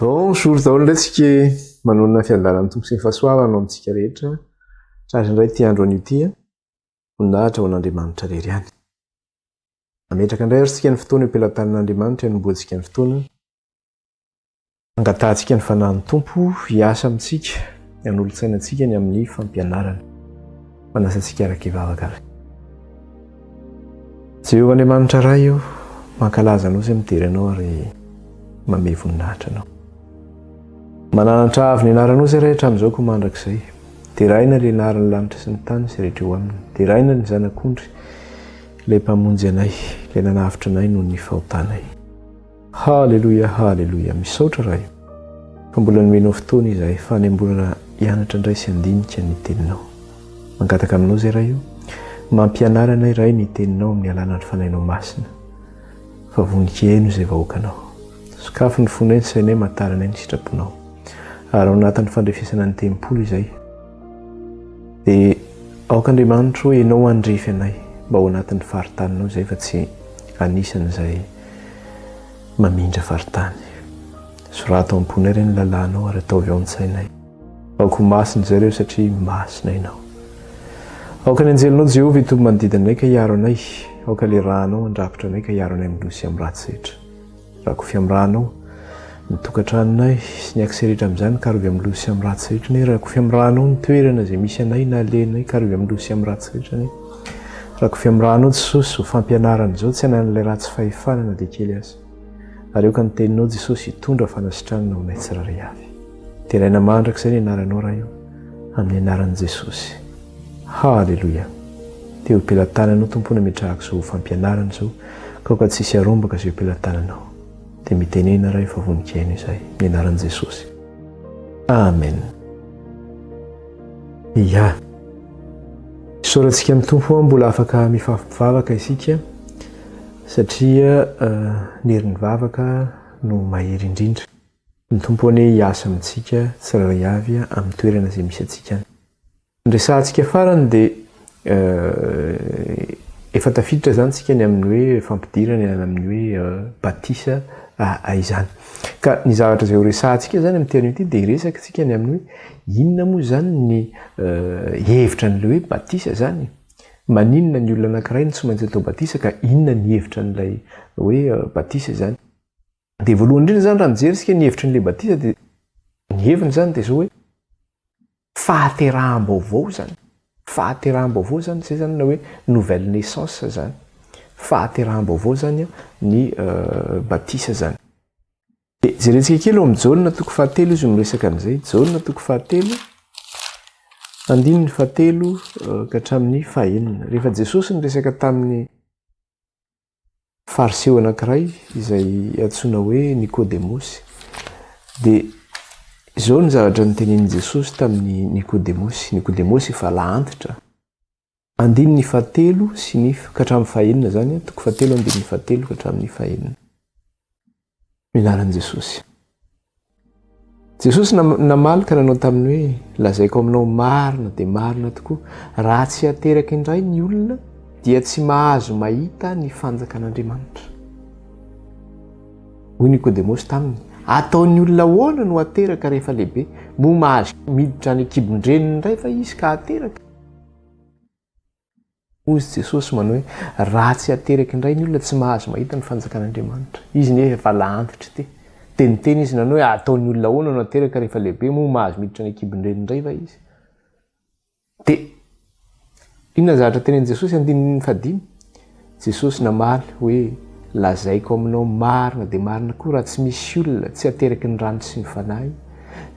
Bonjour daholo indray tsika e! Manonona ny fiadanan'ny Tompo sy ny fahasoavany ho amintsika rehetra. Tratra indray ity andro anio ity. Voninahitra ho an'Andriamanitra irery ihany. Mametraka indray ary tsika ny fotoana eo am-pelatanan'Andriamanitra hanombohantsika ny fotoana. Angatahantsika ny Fanahin'ny Tompo hiasa amintsika, hanolo-tsaina antsika ny amin'ny fampianarana. Manasa antsika hiaraka hivavaka ary. Jehovah Andriamanitra Ray o, mankalaza Anao izay midera Anao ary mamehy voninahitra Anao. Mananatra avo ny anaranao izay Ray hatramin'izao koa mandrakizay. Deraina ilay anaran'ny lanitra sy ny tany izay rehetra eo aminy. Deraina ny Zanak'ondry, ilay Mpamonjy anay, ilay nanavotra anay noho ny fahotanay. Haleloia haleloia misaotra Ray fa mbola nomenao fotoana izahay fanemborana hianatra indray sy handinika ny teninao. Mangataka aminao izay Ray o, mampianara anay Ray ny teninao amin'ny alalan'ny fanahinao masina fa vonon-kiheno izay vahoakanao. Sokafy ny fonay ny sainay matara anay ny sitraponao. Ary ao anatin'ny fandrefesana ny tempoly izay dia aoka Andriamanitro ianao handrefy anay mba ao anatin'ny faritaninao izay fa tsy anisan'izay Mamindra faritany. Sorato ao am-ponay re ny lalànao ary ataovy ao an-tsainay. Aoka ho masina izay ireo satria masina Ianao. Aoka ny anjelinao Jehovah hitoby manodidina anay ka hiaro anay. Aoka ilay rànao handrakotra anay ka hiaro anay amin'ny loza sy amin'ny ratsy rehetra. Rakofy amin'ny rànao ny tokantranonay sy ny accès rehetra amin'izany ka arovy amin'ny loza sy amin'ny ratsy rehetra anie. Rakofy amin'ny rànao ny toerana izay misy anay na alehanay ka arovy amin'ny loza sy amin'ny ratsy rehetra anie. Rakofy amin'ny rànao Jesosy izao fampianarana izao tsy hananan'ilay ratsy fahefana na dia kely aza. Ary aoka ny teninao Jesosy hitondra fanasitranana ho anay tsirairay avy. Deraina mandrakizay ny anaranao Ray o, amin'ny anaran'i Jesosy. Haleloia. Teo am-pelatananao Tompo nametrahako izao fampianarana izao ka aoka tsy hisy harombaka izay eo am-pelatananao. Dia mitenena Ray fa vonon-kihaino izahay. Amin'ny anaran'i Jesosy. Amen. Ya. Isaorantsika ny Tompo mbola afaka mifampivavaka isika satria ny herin'ny vavaka no mahery indrindra. Ny Tompo anie hiasa amintsika tsirairay avy amin'ny toerana izay misy antsika any. Ny resahantsika farany dia efa tafiditra izany tsika ny amin'ny hoe fampidirana ny amin'ny hoe batisa izany. Ka ny zavatra izay ho resahantsika izany amin'ity anio ity dia hiresaka tsika ny amin'ny hoe inona moa izany ny hevitra an'ilay hoe batisa izany? Maninona ny olona anankiray no tsy maintsy atao batisa ka inona ny hevitra an'ilay hoe batisa izany? Dia voalohany indrindra izany raha mijery isika ny hevitry an'ilay batisa dia ny heviny izany dia izao hoe fahateraham-baovao izany. Fahateraham-baovao izany, izay izany ilay hoe nouvelle naissance izany. Fahateraham-baovao izany ny batisa izany. Dia jerentsika kely ao amin'ny Jaona toko fahatelo izy miresaka an'izay. Jaona toko fahatelo, andininy fahatelo ka hatramin'ny fahenina. Rehefa Jesosy niresaka tamin'ny Fariseo anankiray izay antsoina hoe Nikodemosy, dia izao ny zavatra notenenin'i Jesosy tamin'i Nikodemosy. Nikodemosy efa lahantitra. Andininy fahatelo sy ny ka hatramin'ny fahenina izany, toko fahatelo andininy fahatelo ka hatramin'ny fahenina. Ny anaran'i Jesosy. Jesosy namaly ka nanao taminy hoe, Lazaiko aminao marina dia marina tokoa, raha tsy ateraka indray ny olona dia tsy mahazo mahita ny fanjakan'Andriamanitra. Hoy Nikodemosy taminy, Ataon'ny olona ahoana no ateraka rehefa lehibe? Moa mahazo miditra any an-kibon-dreniny indray va izy ka ateraka? Hoy Jesosy manao hoe, Raha tsy ateraka indray ny olona tsy mahazo mahita ny fanjakan'Andriamanitra. Izy nefa efa lahantitra ity. Dia niteny izy nanao hoe, Ataon'ny olona ahoana no ateraka rehefa lehibe? Moa mahazo miditra any an-kibon-dreniny indray va izy? Dia inona ny zavatra tenenin'i Jesosy andininy fahadimy? Jesosy namaly hoe, Lazaiko aminao marina dia marina koa raha tsy misy olona tsy ateraky ny rano sy ny fanahy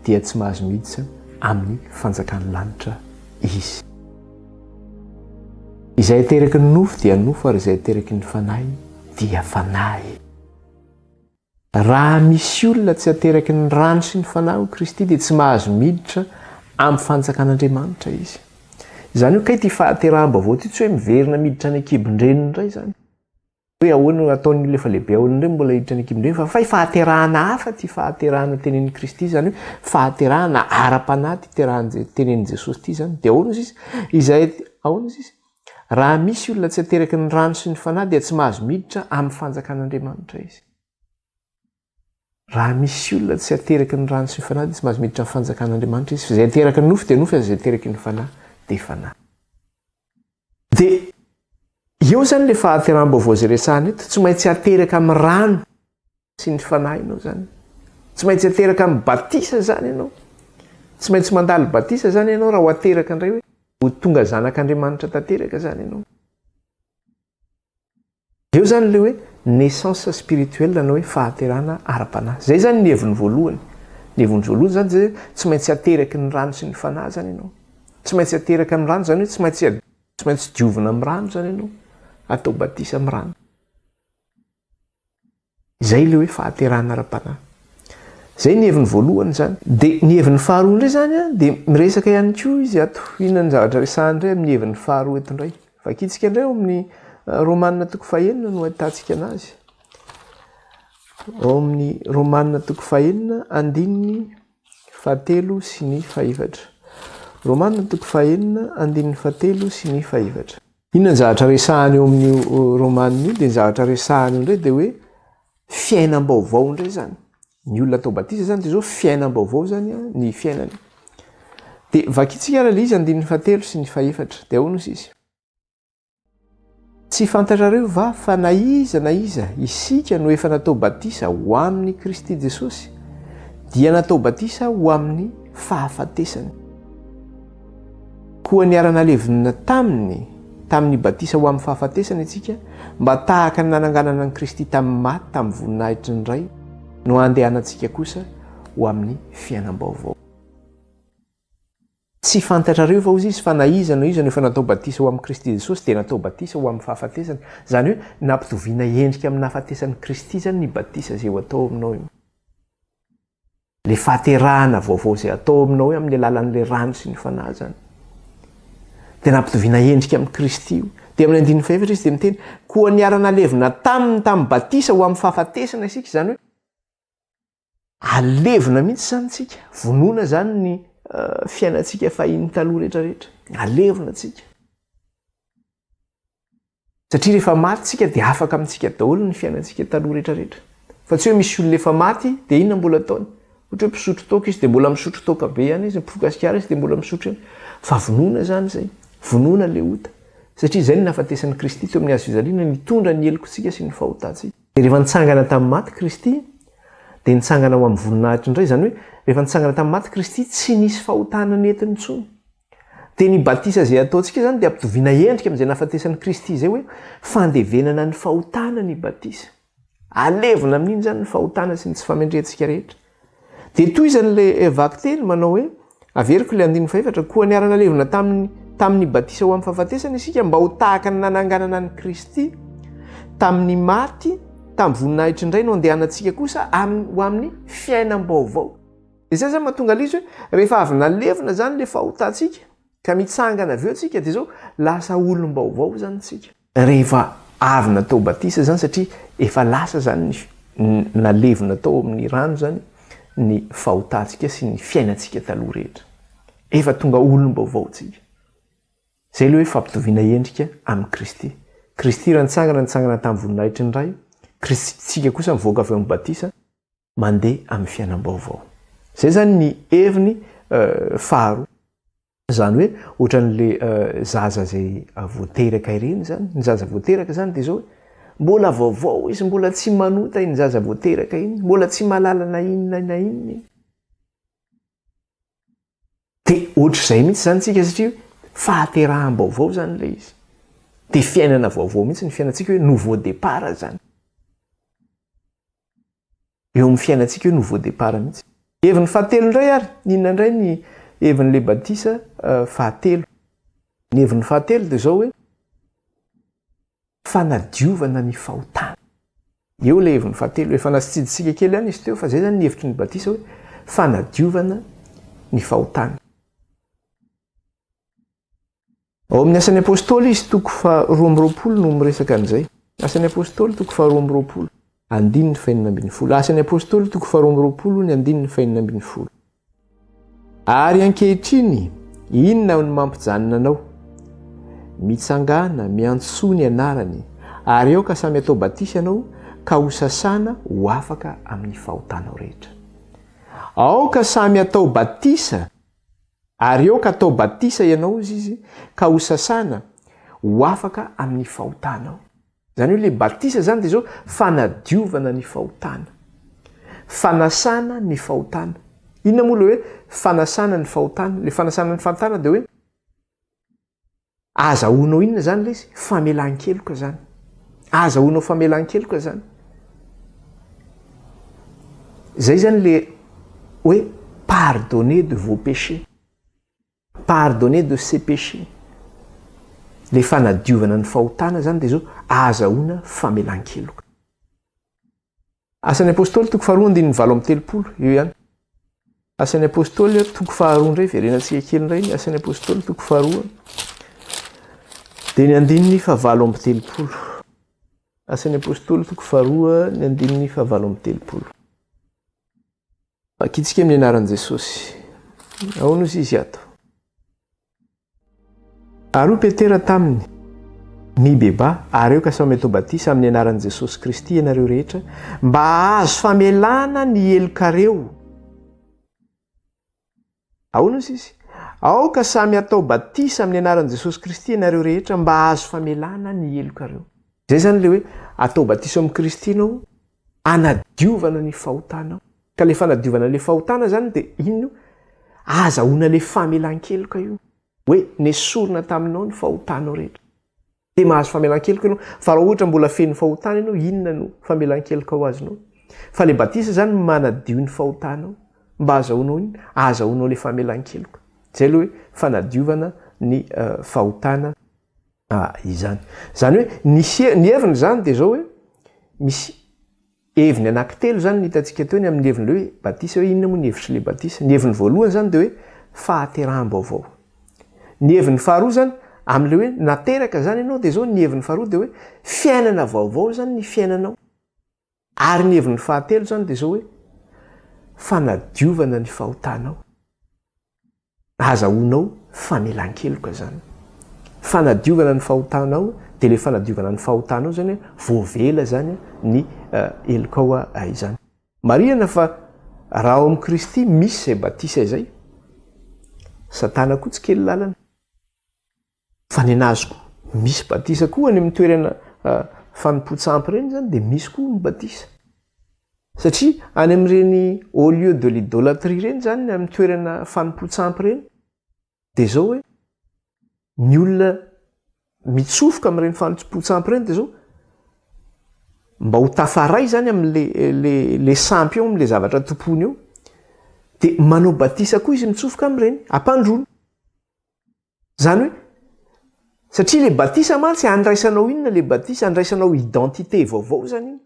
dia tsy mahazo miditra amin'ny fanjakan'ny lanitra izy. Izay ateraky ny nofo dia nofo ary izay ateraky ny fanahy dia fanahy. Raha misy olona tsy ateraky ny rano sy ny fanahy hoy Kristy dia tsy mahazo miditra amin'ny fanjakan'Andriamanitra izy. Izany hoe kay ity fahateraham-baovao ity tsy hoe miverina miditra any an-kibon-dreniny indray izany. Hoe ahoana no ataon'ny olona efa lehibe ahoana indray mbola hiditra any an-kibon-dreny fa fay fahaterahana hafa ity fahaterahana tenenin'i Kristy izany hoe fahaterahana ara-panahy ity terahan'i tenenin'i Jesosy ity izany. Dia ahoana izy? Izay ahoana izy? Raha misy olona tsy ateraky ny rano sy ny fanahy dia tsy mahazo miditra amin'ny fanjakan'Andriamanitra izy. Raha misy olona tsy ateraky ny rano sy ny fanahy dia tsy mahazo miditra amin'ny fanjakan'Andriamanitra izy, fa izay ateraky ny nofo dia nofo ary izay ateraky ny fanahy dia fanahy. Dia eo izany ilay fahateraham-baovao izay resahana eto, tsy maintsy ateraka amin'ny rano sy ny fanahy ianao izany. Tsy maintsy ateraka amin'ny batisa izany ianao. Tsy maintsy mandalo batisa izany ianao raha ho ateraka indray hoe ho tonga zanak'Andriamanitra tanteraka izany ianao. Eo izany ilay hoe naissance spirituelle na hoe fahaterahana ara-panahy. Izay izany ny heviny voalohany. Ny heviny voalohany izany dia tsy maintsy ateraky ny rano sy ny fanahy izany ianao. Tsy maintsy ateraka amin'ny rano izany hoe tsy maintsy tsy maintsy diovina amin'ny rano izany ianao. Atao batisa amin'ny rano. Izay ilay hoe fahaterahana ara-panahy. Izay ny heviny voalohany izany. Dia ny heviny faharoa indray izany an, dia miresaka ihany koa izy ato. Inona ny zavatra resahany indray amin'ny heviny faharoa eto indray? Vakintsika indray ao amin'ny eh, Romana toko fahenina no ahitantsika anazy. Ao amin'ny Romana toko fahenina andininy fahatelo sy ny fahefatra. Romana toko fahenina andininy fahatelo sy ny fahefatra. Inona ny zavatra resahana eo amin'io Romana io? Dia ny zavatra resahana eo indray dia hoe fiainam-baovao indray izany. Ny olona atao batisa izany dia izao fiainam-baovao izany ny fiainany. Dia vakintsika ary ilay izy andininy fahatelo sy ny fahefatra. Dia ahoana hozy izy? Tsy fantatrareo va fa na iza na iza isika no efa natao batisa ho amin'i Kristy Jesosy dia natao batisa ho amin'ny fahafatesany. Koa niara-nalevina taminy tamin'ny batisa ho amin'ny fahafatesana isika, mba tahaka ny nananganana an'i Kristy tamin'ny maty tamin'ny voninahitry ny Ray, no handehanantsika kosa ho amin'ny fiainam-baovao. Tsy fantatrareo va, hozy izy, fa na iza na iza no efa natao batisa ho amin'i Kristy Jesosy dia natao batisa ho amin'ny fahafatesana? Izany hoe nampitoviana endrika amin'ny nahafatesan'i Kristy izany ny batisa izay ho atao aminao io. Ilay fahaterahana vaovao izay atao aminao io amin'ny alalan'ilay rano sy ny fanahy izany. Dia nampitoviana endrika amin'i Kristy io. Dia amin'ny andininy fahefatra izy dia miteny, koa niara-nalevina taminy tamin'ny batisa ho amin'ny fahafatesana isika, izany hoe alevina mihitsy izany isika, vonoina izany ny eh, fiainantsika fahiny taloha rehetrarehetra, alevina tsika. Satria rehefa maty tsika dia afaka amintsika daholo ny fiainantsika taloha rehetra rehetra. Fa tsy hoe misy olona efa maty dia inona mbola ataony? Ohatra hoe mpisotro toaka izy dia mbola misotro toaka be ihany izy, mpifoka sigara izy dia mbola misotro ihany. Fa vonoina izany izay. Vonoina ilay ota. Satria izay no nahafatesan'i Kristy teo amin'ny hazo fijaliana, nitondra ny helokontsika sy ny fahotantsika. Dia rehefa nitsangana tamin'ny maty Kristy dia nitsangana ho amin'ny voninahitra indray, izany hoe rehefa nitsangana tamin'ny maty Kristy tsy nisy fahotana nentiny intsony. Dia ny batisa izay ataontsika izany dia ampitoviana endrika amin'izay nahafatesan'i Kristy izay hoe fandevenana ny fahotana ny batisa. Alevina amin'iny izany ny fahotana sy ny tsy famendrehantsika rehetra. Dia tohizany ilay eh, vakiteny manao hoe averiko ilay andininy fahefatra koa niara-nalevina tamin'ny tamin'ny batisa ho amin'ny fahafatesana isika mba ho tahaka ny nananganana an'i Kristy tamin'ny maty tamin'ny voninahitra indray no andehanantsika kosa amin'ny ho amin'ny fiainam-baovao. Dia zay zany mahatonga ilay izy hoe rehefa avy nalevina zany ilay fahotantsika ka mitsangana avy eo tsika dia zao lasa olom-baovao zany tsika. Rehefa avy natao batisa zany satria efa lasa zany ny nalevina tao amin'ny rano zany ny fahotantsika sy ny fiainantsika taloha rehetra. Efa tonga olom-baovao tsika. Zay ilay hoe fampitoviana endrika amin'i Kristy. Kristy raha nitsangana nitsangana tamin'ny voninahitry ny Ray, Kristy tsika kosa mivoaka avy ao amin'ny batisa. mandeha amin'ny fiainam-baovao. Izay izany ny heviny faharoa. Izany hoe ohatran'le zaza izay voateraka ireny izany, ny zaza voateraka izany dia izao hoe mbola vaovao izy, mbola tsy manota iny zaza voateraka iny, mbola tsy mahalala na inona na inona iny. Dia ohatr'izay mihitsy izany tsika satria fahateraham-baovao izany ilay izy. Dia fiainana vaovao mihitsy ny fiainantsika hoe nouveau départ izany. Eo amin'ny fiainantsika io nouveau départ mihitsy. Heviny fahatelo indray ary, inona indray ny hevin'ilay batisa fahatelo? Ny heviny fahatelo dia izao hoe fanadiovana ny fahotana. Eo ilay heviny fahatelo, efa nasitsiditsika kely ihany izy teo fa izay izany ny hevitry ny batisa hoe fanadiovana ny fahotana. Ao amin'ny Asan'ny Apostoly izy toko faha 22 no miresaka an'izay. Asan'ny Apostoly toko faha 22, andininy fahenina ambin'ny folo. Asan'ny Apostoly toko faha 22 ny andininy fahenina ambin'ny folo. Ary ankehitriny, inona no mampijanona anao? Mitsangàna, miantsoa ny anarany, ary aoka samy atao batisa ianao, ka hosasana ho afaka amin'ny fahotanao rehetra. Aoka samy hatao batisa, ary aoka hatao batisa ianao, hozy izy, ka hosasana ho afaka amin'ny fahotanao. Izany hoe ilay batisa izany dia izao, fanadiovana ny fahotana. Fanasana ny fahotana. Inona moa ilay hoe fanasana ny fahotana? Ilay fanasana ny fahotana dia hoe azahoanao inona izany ilay izy? Famelan-keloka izany. Azahoanao famelan-keloka izany. Izay izany ilay hoe pardonner de vos péchés. Pardonner de ses péchés. Ilay fanadiovana ny fahotana izany dia izao, ahazahoana famelan-keloka. Asan'ny Apostoly toko faharoa andininy 38, eo ihany. Asan'ny Apostoly toko faharoa indray, verenantsika kely indray ny Asan'ny Apostoly toko faharoa. Dia ny andininy fahavalo amby telopolo. Asan'ny Apostoly toko faharoa, ny andininy fahavalo amby telopolo. Vakitsika amin'ny anaran'i Jesosy. Ahoana ozy izy ato? Ary hoy Petera taminy, Mibebaha, ary aoka samy hatao batisa amin'ny anaran'i Jesosy Kristy ianareo rehetra, mba hahazo famelana ny helokareo. Ahoana ozy izy? Aoka samy hatao batisa amin'ny anaran'i Jesosy Kristy ianareo rehetra mba hahazo famelana ny helokareo. Izay izany ilay hoe atao batisa ao amin'i Kristy ianao, anadiovana ny fahotanao. Ka ilay fanadiovana ilay fahotana izany dia inona io? Ahazahoana ilay famelan-keloka io. Hoe nesorina taminao ny fahotanao rehetra. Dia mahazo famelan-keloka ianao. Fa raha ohatra mbola feno fahotana ianao, inona no famelan-keloka ho azonao? Fa ilay batisa izany manadio ny fahotanao. Mba ahazahoanao inona? Ahazahoanao ilay famelan-keloka. Izay ilay hoe fanadiovana ny fahotana izany. Izany hoe ny ny heviny izany dia izao hoe misy heviny anankitelo izany ny hitantsika teo ny amin'ny heviny ilay hoe batisa hoe inona moa ny hevitr'ilay batisa. Ny heviny voalohany izany dia hoe fahateraham-baovao. Ny heviny faharoa izany amin'ilay hoe nateraka izany ianao dia izao ny heviny faharoa dia hoe fiainana vaovao izany ny fiainanao. Ary ny heviny fahatelo izany dia izao hoe fanadiovana ny fahotanao. Ahazahoanao famelan-keloka izany. Fanadiovana ny fahotanao dia ilay fanadiovana ny fahotanao izany voavela izany ny helokao izany. Marihana fa raha ao amin'i Kristy misy izay batisa izay, Satana koa tsy kely lalana. Fa nenazy koa misy batisa koa any amin'ny toerana fanompoan-tsampy ireny izany dia misy koa ny batisa. Satria any amin'ireny haut lieu de l'idolâtrie ireny izany, amin'ny toerana fanompoan-tsampy ireny, dia izao hoe ny olona mitsofoka amin'ireny fanompoan-tsampy ireny dia izao mba ho tafaray izany amin'le le le sampy eo, amin'le zavatra tompoiny eo, dia manao batisa koa izy mitsofoka amin'ireny, ampandroana. Izany hoe, satria ilay batisa mantsy andraisanao inona ilay batisa? Andraisanao identité vaovao izany iny.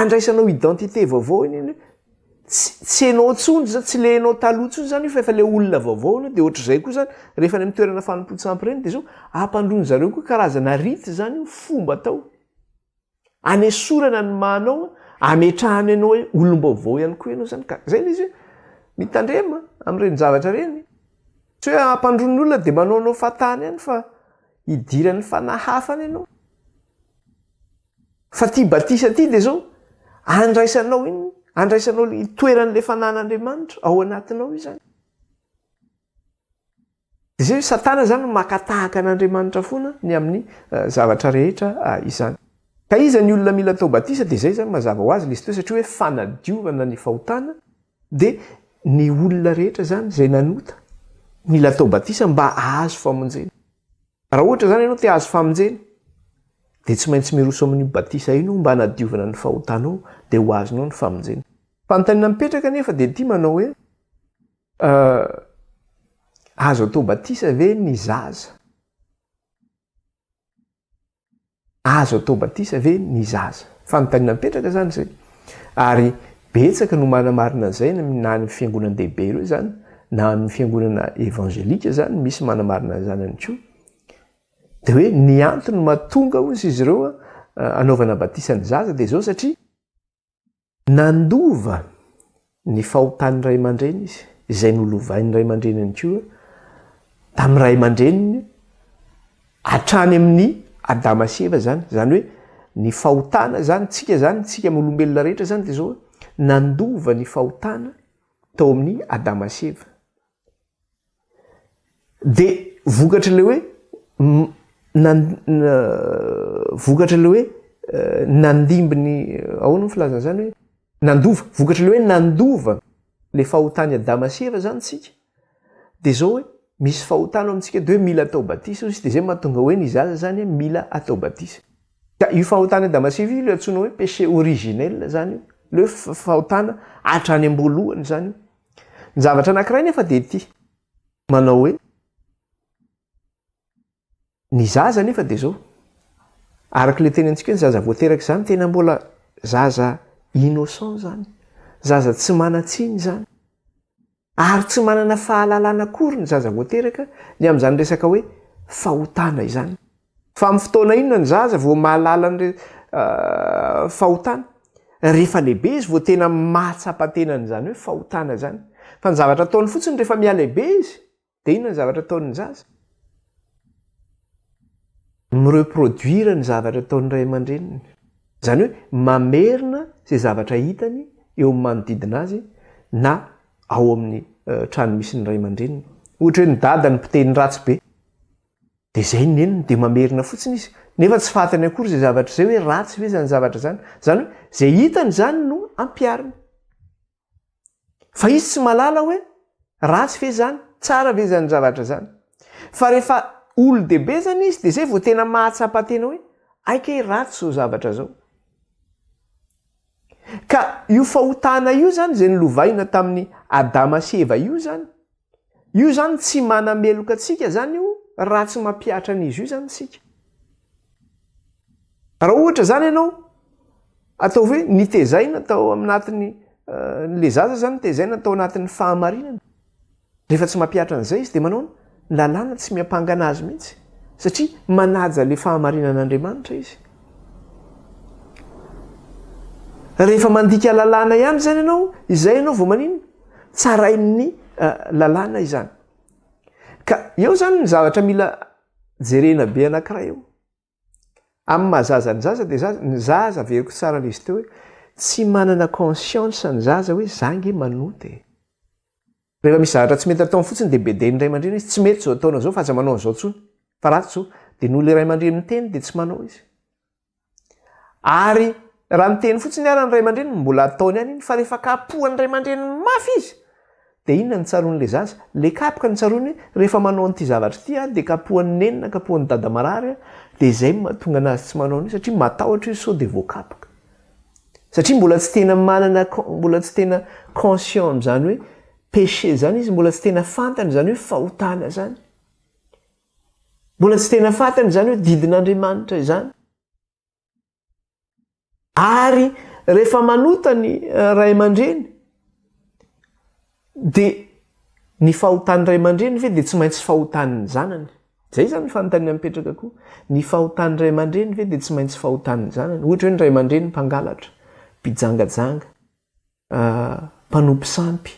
Andraisanao identité vaovao iny iny hoe tsy tsy ianao intsony zany, tsy ilay ianao taloha intsony izany io fa efa ilay olona vaovao ianao, dia ohatr'izay koa izany rehefa any amin'ny toerana fanompoan-tsampy ireny dia izao ampandroan-dry zareo koa karazana rite izany io, fomba atao. Anesorana ny maha anao, ametrahana anao hoe olom-baovao ihany koa ianao izany ka izay ilay izy hoe mitandrema amin'ireny zavatra ireny. Tsy hoe ampandroan'ny olona dia manaonao fahatany ihany fa idiran'ny fanahy hafa any ianao. Fa ity batisa ity dia izao, andraisanao inona? Andraisanao ilay itoeran'ilay fanan'Andriamanitra ao anatinao izany. Dia izay hoe Satana izany maka tahaka an'Andriamanitra foana ny amin'ny zavatra rehetra izany. Ka iza ny olona mila atao batisa? Dia izay izany mazava ho azy ilay izy teo satria hoe fanadiovana ny fahotana dia ny olona rehetra izany izay nanota mila atao batisa mba hahazo famonjena. Raha ohatra izany ianao te hahazo famonjena dia tsy maintsy miroso amin'io batisa io ianao mba hanadiovana ny fahotanao dia ho azonao ny famonjena. Fanontaniana mipetraka anefa dia ity manao hoe Azo atao batisa ve ny zaza? Azo atao batisa ve ny zaza? Fanontaniana mipetraka izany izay. Ary betsaka no manamarina an'izay na any amin'ny fiangonan-dehibe ireo izany, na amin'ny fiangonana evangelika izany, misy manamarina an'izany ihany koa. Dia hoe ny antony mahatonga hozy izy ireo anaovana batisa ny zaza dia izao satria Nandova ny fahotan'ny ray aman-dreny izy, izay nolovain'ny ray aman-dreniny koa tamin'ny ray aman-dreniny hatrany amin'ny Adama sy Eva izany. Izany hoe Ny fahotana izany, tsika izany, tsika olombelona rehetra izany dia izao hoe nandova ny fahotana tao amin'i Adama sy Eva. Dia vokatr'ilay hoe vokatr'ilay hoe nandimby ny, ahoana ny filazana izany hoe nandova, vokatr'ilay hoe nandova ilay fahotan'i Adama sy Eva izany tsika, dia izao hoe misy fahotana ao amintsika dia hoe mila atao batisa hozy, dia izay mahatonga hoe ny zaza izany mila atao batisa. Ka io fahotan'i Adama sy Eva io ilay antsoina hoe péché originel izany io, ilay hoe fahotana hatrany am-boalohany izany io. Ny zavatra anankiray nefa dia ity, manao hoe ny zaza nefa dia izao, araka ilay tenentsika hoe ny zaza vao teraka izany tena mbola zaza innocent izany, zaza tsy manan-tsiny izany, ary tsy manana fahalalana akory ny zaza vao teraka ny amin'izany resaka hoe fahotana izany. Fa amin'ny fotoana inona ny zaza vao mahalala ny fahotana? Rehefa lehibe izy vao tena mahatsapa tena an'izany hoe fahotana izany. Fa ny zavatra ataony fotsiny rehefa mihalehibe izy, dia inona ny zavatra ataon'ny zaza? Mi-reproduire ny zavatra ataon'ny ray aman-dreniny. Izany hoe mamerina izay zavatra hitany eo amin'ny manodidina azy na ao amin'ny trano misy ny ray aman-dreniny. Ohatra hoe ny dadany mpiteny ratsy be. Dia izay ny neniny dia mamerina fotsiny izy. Nefa tsy fantany akory izay zavatra izay hoe ratsy ve izany zavatra izany. Izany hoe izay hitany izany no ampihariny. Fa izy tsy mahalala hoe ratsy ve izany, tsara ve izany zavatra izany. Fa rehefa olon-dehibe izany izy dia izay vao tena mahatsapa tena hoe hay kay ratsy izao zavatra izao. Ka io fahotana io izany izay nolovaina tamin'i Adama sy Eva io izany, Io zany tsy manameloka antsika zany io raha tsy mampihatra an'izy io zany isika. Raha ohatra zany ianao ataovy hoe nitezaina tao aminatin'ny le zaza zany nitezaina tao anatin'ny fahamarinana, rehefa tsy mampihatra an'izay izy dia manao ny lalàna tsy miampanga anazy mihitsy satria manaja le fahamarinan'Andriamanitra izy. Rehefa mandika lalàna ihany zany ianao, izay ianao vao maninona? Tsarain'ny lalàna izany. Ka eo zany ny zavatra mila jerena be anankiray eo. Amin'ny maha zaza ny zaza dia zaza, ny zaza averiko tsara ilay izy teo hoe tsy manana conscience ny zaza hoe za nge manota e. Rehefa misy zavatra tsy mety ataony fotsiny dia beden'ny ray aman-dreny izy, tsy mety izao ataonao izao fa aza manao an'izao intsony fa ratsy izao. Dia noho ilay ray aman-dreny miteny dia tsy manao izy. Ary raha miteny fotsiny ara ny ray aman-dreniny mbola ataony ihany iny fa rehefa kapohan'ny ray aman-dreniny mafy izy dia inona no tsaroan'ilay zaza? Ilay kapoka no tsaroany hoe rehefa manao an'ity zavatra ity aho dia kapohan'i neny na kapohan'i dada marary aho dia izay no mahatonga anazy tsy manao an'io satria matahotra izy sao dia voakapoka. Satria mbola tsy tena manana mbola tsy tena conscient amin'izany hoe péché izany izy, mbola tsy tena fantany izany hoe fahotana izany. Mbola tsy tena fantany izany hoe didin'Andriamanitra izany. Ary rehefa manota ny eh, ray aman-dreny, dia ny fahotan'ny ray aman-dreny ve dia tsy maintsy fahotan'ny zanany? Izay izany ny fanontaniana mipetraka koa. Ny fahotan'ny ray aman-dreny ve dia tsy maintsy fahotan'ny zanany? Ohatra hoe ny ray aman-dreny mpangalatra, mpijangajanga, eh, mpanompo sampy,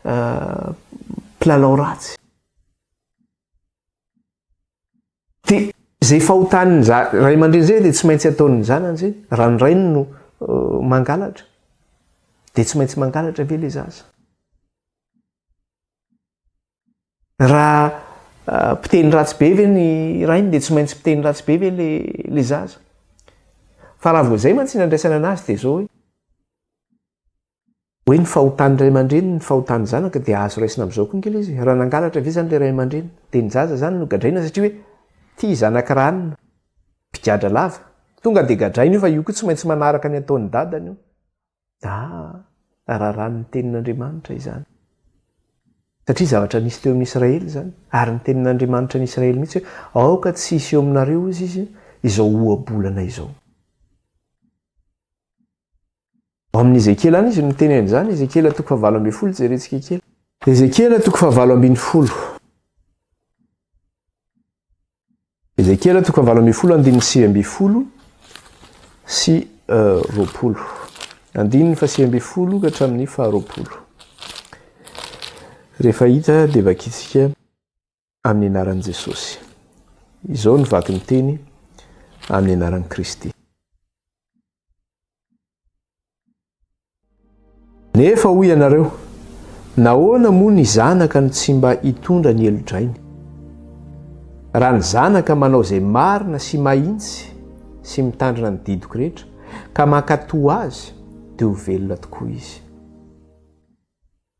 eh, mpilalao ratsy. Dia izay fahotan'ny ray aman-dreny izay dia tsy maintsy ataon'ny zanany izay. Raha ny rainy no mangalatra, dia tsy maintsy mangalatra ve ilay zaza? Raha mpiteny ratsy be ve ny rainy dia tsy maintsy mpiteny ratsy be ve ilay zaza? Fa raha vao izay mantsy ny andraisana anazy dia izao hoe, Hoe ny fahotan'ny ray aman-dreny, ny fahotan'ny zanaka dia azo raisina amin'izao koa ange ilay izy e. Raha nangalatra ve izany ilay ray aman-dreny? Dia ny zaza izany no gadraina satria hoe ity zanak'i ranona, mpigadra lava. Tonga dia gadraina io fa io koa tsy maintsy manaraka ny ataon'ny dadany io. Aa, raràn'ny tenin'Andriamanitra izany. Satria zavatra nisy teo amin'ny Israely izany. Ary ny tenin'Andriamanitra ny Israely mihitsy hoe aoka tsy hisy eo aminareo hozy izy izao ohabolana izao. Ao amin'ny Ezekiela any izy no miteny an'izany, Ezekiela toko fahavalo ambin'ny folo, jerentsika kely. Ezekiela toko fahavalo ambin'ny folo. Ezekiela toko fahavalo ambin'ny folo andininy 19 sy 20. Andininy faha 19 ka hatramin'ny faha 20. Rehefa hita dia vakintsika amin'ny anaran'i Jesosy. Izao no vaky ny teny amin'ny anaran'i Kristy. Nefa hoy ianareo, Nahoana moa ny zanaka no tsy mba hitondra ny helo-drainy? Raha ny zanaka manao izay marina sy mahintsy sy mitandrina ny didiko rehetra, ka mankatò azy, dia ho velona tokoa izy.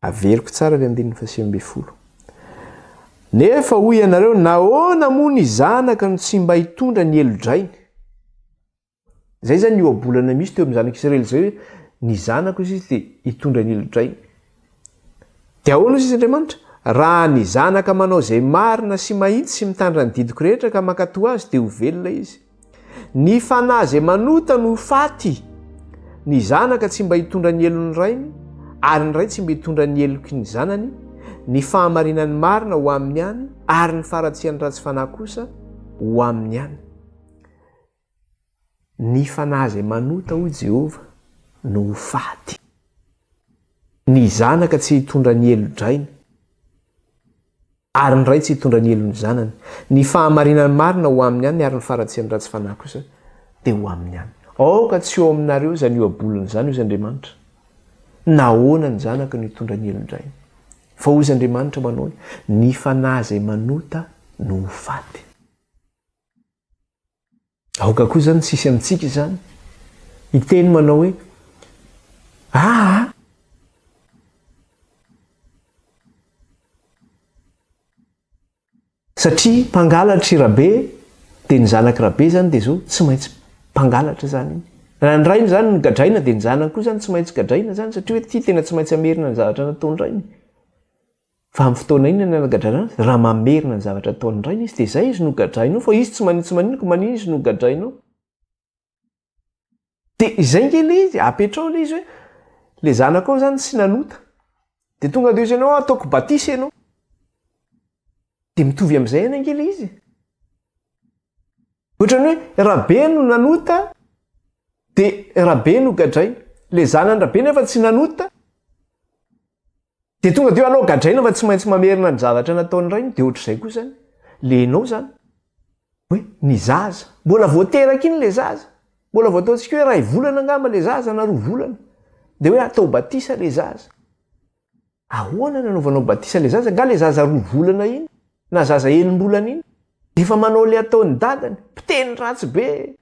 Averiko tsara ilay andininy faha-19. Nefa hoy ianareo, Nahoana moa ny zanaka no tsy mba hitondra ny helo-drainy? Izay izany ny ohabolana misy teo amin'ny zanak'Israely izay hoe, ny zanako izy dia hitondra ny helo-drainy. Dia ahoana hoy izy Andriamanitra? Raha ny zanaka manao izay marina sy mahitsy sy mitandrina ny didiko rehetra ka mankatò azy dia ho velona izy. Ny fanahy izay manota no ho faty. Ny zanaka tsy mba hitondra ny helon'ny rainy, ary ny ray tsy mba hitondra ny heloky ny zanany, ny fahamarinan'ny marina ho aminy ihany, ary ny faharatsian'ny ratsy fanahy kosa ho aminy ihany. Ny fanahy izay manota, hoy Jehovah, no ho faty. Ny zanaka tsy hitondra ny helo-drainy, ary ny ray tsy hitondra ny helon'ny zanany. Ny fahamarinan'ny marina ho aminy ihany, ary ny faharatsian'ny ratsy fanahy kosa dia ho aminy ihany. Aoka tsy ho aminareo izany ohabolana izany, hoy Andriamanitra. Nahoana ny zanaka no hitondra ny helon-drainy? Fa hoy Andriamanitra manao hoe, Ny fanahy izay manota no ho faty. Aoka koa izany tsy hisy amintsika izany hiteny manao hoe, Aa! Satria mpangalatra i Rabe, dia ny zanak'i Rabe izany dia izao, tsy maintsy mpangalatra izany iny. Raha ny rainy izany no gadraina, dia ny zanany koa izany tsy maintsy gadraina izany, satria hoe ity tena tsy maintsy hamerina ny zavatra nataon-drainy. Fa amin'ny fotoana inona no anagadrana azy? Raha mamerina ny zavatra ataon'ny rainy izy dia izay izy no gadrainao fa izy tsy manin tsy maninona ko maninona izy no gadrainao? Dia izay nge le izy, apetrao le izy hoe le zanakao zany tsy nanota dia tonga dia hoy ianao ataoko batisa ianao. Dia mitovy amin'izay ihany ange le izy. Ohatran'ny hoe Rabe no nanota dia Rabe no gadraina. Le zanany Rabe nefa tsy nanota dia tonga dia hoe aleo gadraina fa tsy maintsy mamerina ny zavatra nataon'ny rainy dia ohatr'izay koa zany le enao zany hoe ny zaza mbola vao teraka iny le zaza mbola vao ataontsika hoe iray volana angamba le zaza na roa volana dia hoe atao batisa le zaza Ahoana no anaovanao batisa ilay zaza? Angaha ilay zaza roa volana iny na zaza enim-bolana iny dia efa manao ilay ataon'ny dadany? Mpiteny ratsy be!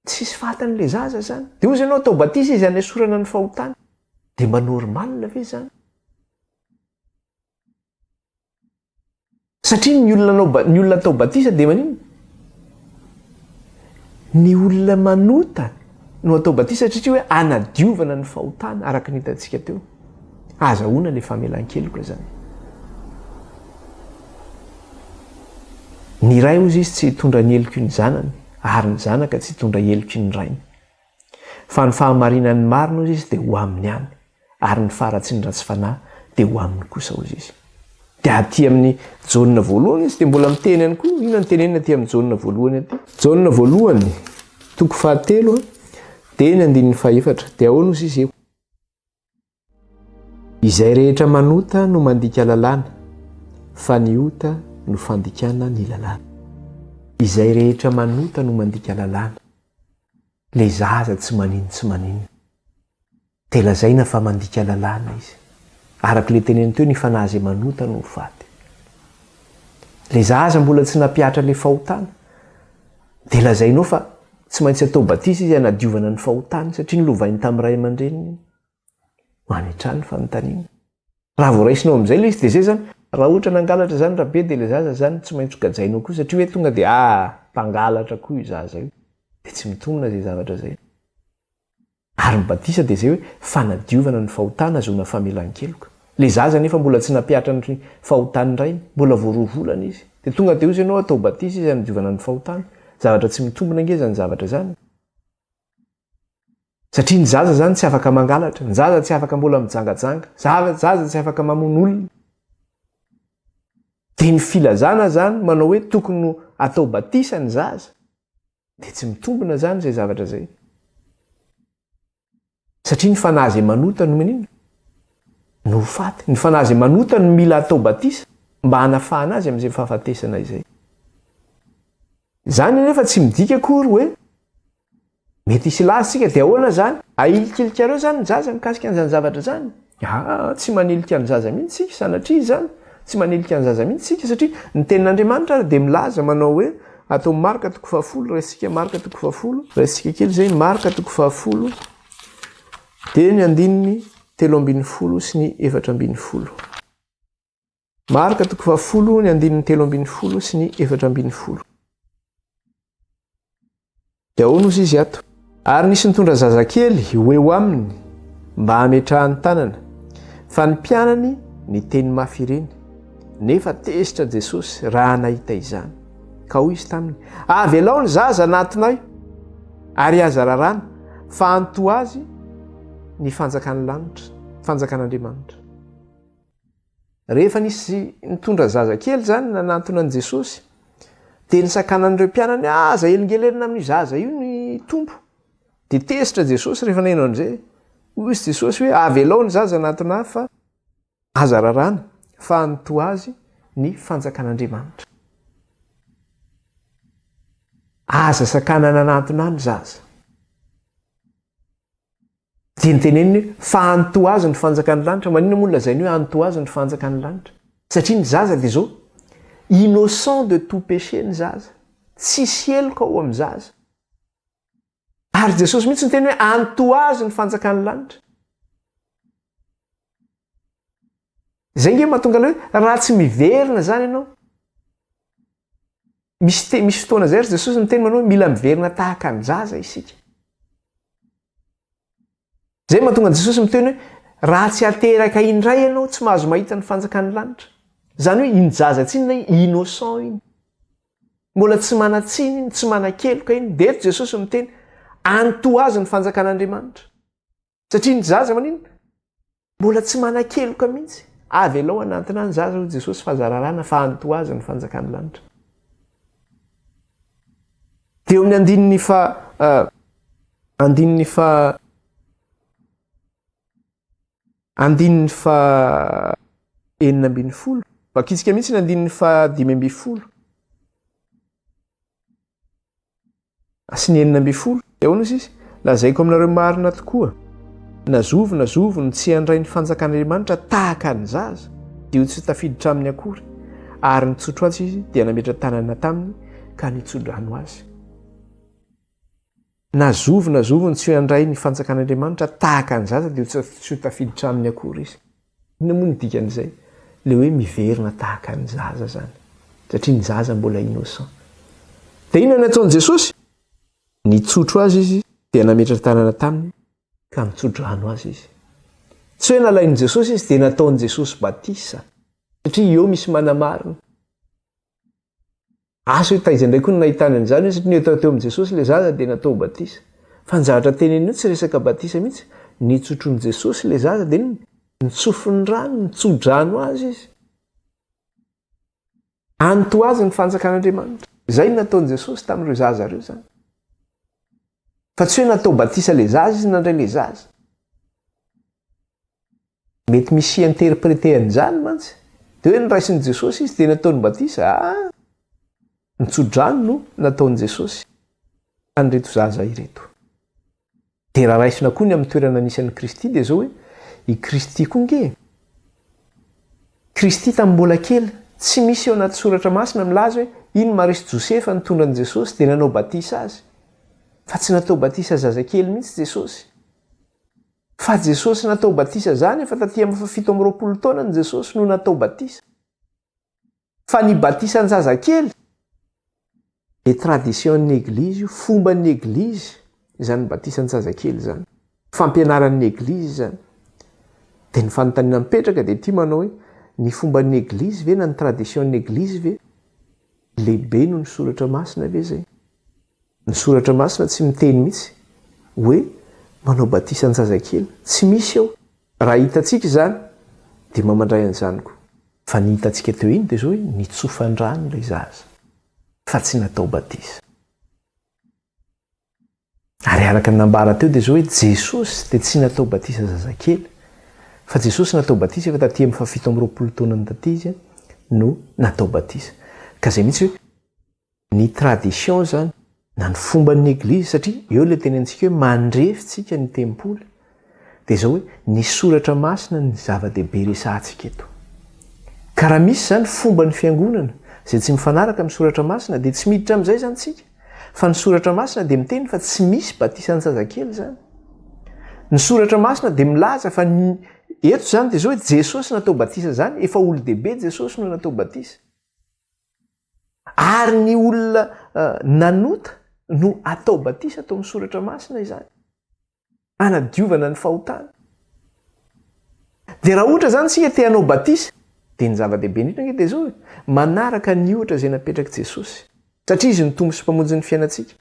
Tsisy fantany ilay zaza izany. Dia hozy ianao atao batisa izy hanesorana ny fahotany. Dia mba normal ve izany? Satria ny olona anao ny olona atao batisa dia maninona? Ny olona manota no atao batisa satria hoe anadiovana ny fahotana araka ny hitantsika teo. Azahoana ilay famelan-keloka izany. Ny ray hozy izy tsy hitondra ny heloky ny zanany ary ny zanaka tsy hitondra heloky ny rainy. Fa ny fahamarinan'ny marina hozy izy dia ho aminy ihany. ary ny faharatsian'ny ratsy fanahy dia ho aminy kosa, hozy izy. Dia aty amin'ny Jaona voalohany izy dia mbola miteny ihany koa. Inona no tenenina aty amin'ny Jaona voalohany aty? Jaona voalohany, toko fahatelo, dia ny andininy fahefatra. Dia ahoana hozy izy eo? Izay rehetra manota no mandika lalàna, fa ny ota no fandikana ny lalàna. Izay rehetra manota no mandika lalàna. Ilay zaza tsy manino tsy maninona. Dia lazaina fa mandika lalàna izy. Araka ilay teneniny teo, ny fanahy izay manota no ho faty. Ilay zaza mbola tsy nampihatra ilay fahotana, dia lazainao fa tsy maintsy atao batisa izy hanadiovana ny fahotany satria nolovainy tamin'ny ray aman-dreniny iny. Mametraha ny fanontaniana. Raha vao raisinao amin'izay ilay izy dia izay izany, raha ohatra nangalatra izany Rabe dia ilay zaza izany tsy maintsy ho gajainao koa satria hoe tonga dia ah, mpangalatra koa io zaza io. Dia tsy mitombina izay zavatra izay. Ary ny batisa dia izay hoe fanadiovana ny fahotana azahoana famelan-keloka. Ilay zaza anefa mbola tsy nampihatra ny fahotan'ny rainy, mbola vao roa volana izy. Dia tonga dia hozy ianao atao batisa izy hanadiovana ny fahotany. Zavatra tsy mitombina ange izany zavatra izany. Satria ny zaza izany tsy afaka mangalatra, ny zaza tsy afaka mbola mijangajanga, zaza tsy afaka mamono olona. Dia ny filazana izany manao hoe tokony atao batisa ny zaza. Dia tsy mitombina izany izay zavatra izay. Satria ny fanahy izay manota no maninona? No ho faty. Ny fanahy izay manota no mila atao batisa mba hanafahana azy amin'izay fahafatesana izay. Izany anefa tsy midika akory hoe. Mety hisy hilaza isika, dia ahoana izany? Ahilikilikareo izany ny zaza mikasika an'izany zavatra izany? Aa, tsy manilika ny zaza mihitsy isika, sanatria izany. Tsy manilika ny zaza mihitsy isika, satria ny tenin'Andriamanitra ary dia milaza manao hoe, ato amin'ny Marka toko fahafolo, raisintsika Marka toko fahafolo, raisintsika kely izay, Marka toko fahafolo, dia ny andininy 13 sy ny 14. Marka toko fahafolo, ny andininy 13 sy ny 14. Dia ahoana ozy izy ato? Ary nisy nitondra zazakely ho eo aminy mba hametrahany tanana, fa ny mpianany niteny mafy ireny. Nefa tezitra Jesosy raha nahita izany, ka hoy izy taminy, Avelao ny zaza hanatona ahy, ary aza raràna, fa antoa azy ny fanjakan'ny lanitra, fanjakan'Andriamanitra. Rehefa nisy nitondra zaza kely izany nanantona an'i Jesosy, dia nisakanan'ireo mpianany, Aza helingelenina amin'io zaza io ny Tompo. Dia tezitra Jesosy rehefa naheno an'izay. Hoy izy Jesosy hoe, Avelao ny zaza hanatona ahy fa aza raràna, fa antoa azy ny fanjakan'Andriamanitra. Aza sakanana hanantona ahy ny zaza. Dia noteneniny hoe, fa antoa azy ny fanjakan'ny lanitra. Maninona moa no lazainy hoe antoa azy ny fanjakan'ny lanitra? Satria ny zaza dia izao, innocent de tout péché ny zaza. Tsisy heloka ao amin'ny zaza. Ary Jesosy mihitsy niteny hoe antoa azy ny fanjakan'ny lanitra. Izay nge mahatonga ilay hoe raha tsy miverina izany ianao. Misy te, misy fotoana izay ry Jesosy niteny manao hoe mila miverina tahaka ny zaza isika. Izay mahatonga an'i Jesosy miteny hoe raha tsy ateraka indray ianao tsy mahazo mahita ny fanjakan'ny lanitra. Izany hoe iny zaza tsy inona iny, innocent iny. Mbola tsy manan-tsiny iny, tsy manan-keloka iny. Dia eto Jesosy miteny, antoha azy ny fanjakan'Andriamanitra. Satria ny zaza maninona? Mbola tsy manan-keloka mihitsy. Avelao hanantona ny zaza hoy Jesosy fa aza raràna fa antoha azy ny fanjakan'ny lanitra. Dia eo amin'ny andininy fa andininy fa andininy fa 16. Vakitsika mihitsy ny andininy fa 15. Sy ny 16. Dia ahoana hoy izy? Lazaiko aminareo marina tokoa, na zovy na zovy no tsy handray ny fanjakan'Andriamanitra tahaka ny zaza, dia ho tsy tafiditra aminy akory. Ary nitsotro azy izy, dia nametra-tanana taminy ka nitso-drano azy. Na zovy na zovy no tsy handray ny fanjakan'Andriamanitra tahaka ny zaza, dia tsy ho tafiditra aminy akory izy. Inona moa no dikan'izay? Ilay hoe miverina tahaka ny zaza izany. Satria ny zaza mbola innocent. Dia inona no nataon'i Jesosy? Nitsotro azy izy, dia nametra-tanana taminy, ka nitso-drano azy izy. Tsy hoe nalain'i Jesosy izy, dia nataon'i Jesosy batisa. Satria eo misy manamarina. Asa hoe taiza indray koa no nahitany an'izany hoe satria nety teo amin'i Jesosy ilay zaza dia natao batisa. Fa ny zavatra teneniny io tsy resaka batisa mihitsy. Nitsotroin'i Jesosy ilay zaza dia inona? Nitsofiny rano, nitso-drano azy izy. Anto azy ny fanjakan'Andriamanitra. Izay no nataon'i Jesosy tamin'ireo zaza ireo izany. Fa tsy hoe natao batisa ilay zaza izy nandray ilay zaza. Mety misy hi-interpreter an'izany mantsy. Dia hoe noraisin'i Jesosy izy dia nataony batisa. Ah! Ny tso-drano no nataon'i Jesosy an'ireto zaza ireto. Dia raha raisina koa ny amin'ny toerana nisy an'i Kristy dia izao hoe, i Kristy koa nge, Kristy tamin'ny mbola kely, tsy misy eo anaty soratra masina milaza hoe iny Maria sy Josefa nitondra an'i Jesosy dia nanao batisa azy. Fa tsy natao batisa zazakely mihitsy Jesosy. Fa Jesosy natao batisa zany efa taty amin'ny faha 27 taonany Jesosy no natao batisa. Fa ny batisan-jazakely dia tradition-n'ny eglizy io, fomban'ny eglizy izany batisan-jazakely izany. Fampianaran'ny eglizy izany. Dia ny fanontaniana mipetraka dia ity manao hoe ny fomban'ny eglizy ve na ny tradition-n'ny eglizy ve lehibe noho ny soratra masina ve izay? Ny soratra masina tsy miteny mihitsy hoe manao batisa an-jazakely. Tsy misy eo. Raha hitantsika izany dia mba mandray an'izany koa. Fa ny hitantsika teo iny dia izao hoe nitsofan-drano ilay zaza fa tsy natao batisa. Ary araka ny nambara teo dia izao hoe Jesosy dia tsy natao batisa zazakely fa Jesosy natao batisa efa taty amin'ny faha 27 taonany taty izy no natao batisa. Ka izay mihitsy hoe Ny tradition zany. Na ny fomban'ny Eglizy, satria eo ilay tenenintsika hoe mandrefy tsika ny tempoly, dia izao hoe ny soratra masina ny zava-dehibe resahantsika eto. Ka raha misy izany fomban'ny fiangonana izay tsy mifanaraka amin'ny soratra masina dia tsy miditra amin'izay izany tsika. Fa ny soratra masina dia miteny fa tsy misy batisan-jazakely izany. Ny soratra masina dia milaza fa ny eto izany dia izao hoe Jesosy natao batisa izany, efa olon-dehibe Jesosy no natao batisa. Ary ny olona nanota no atao batisa atao amin'ny soratra masina izany. Anadiovana ny fahotana. Dia raha ohatra izany isika te hanao batisa, dia ny zava-dehibe indrindra ange dia izao e, manaraka ny ohatra izay napetrak'i Jesosy. Satria Izy no Tompo sy Mpamonjy ny fiainantsika.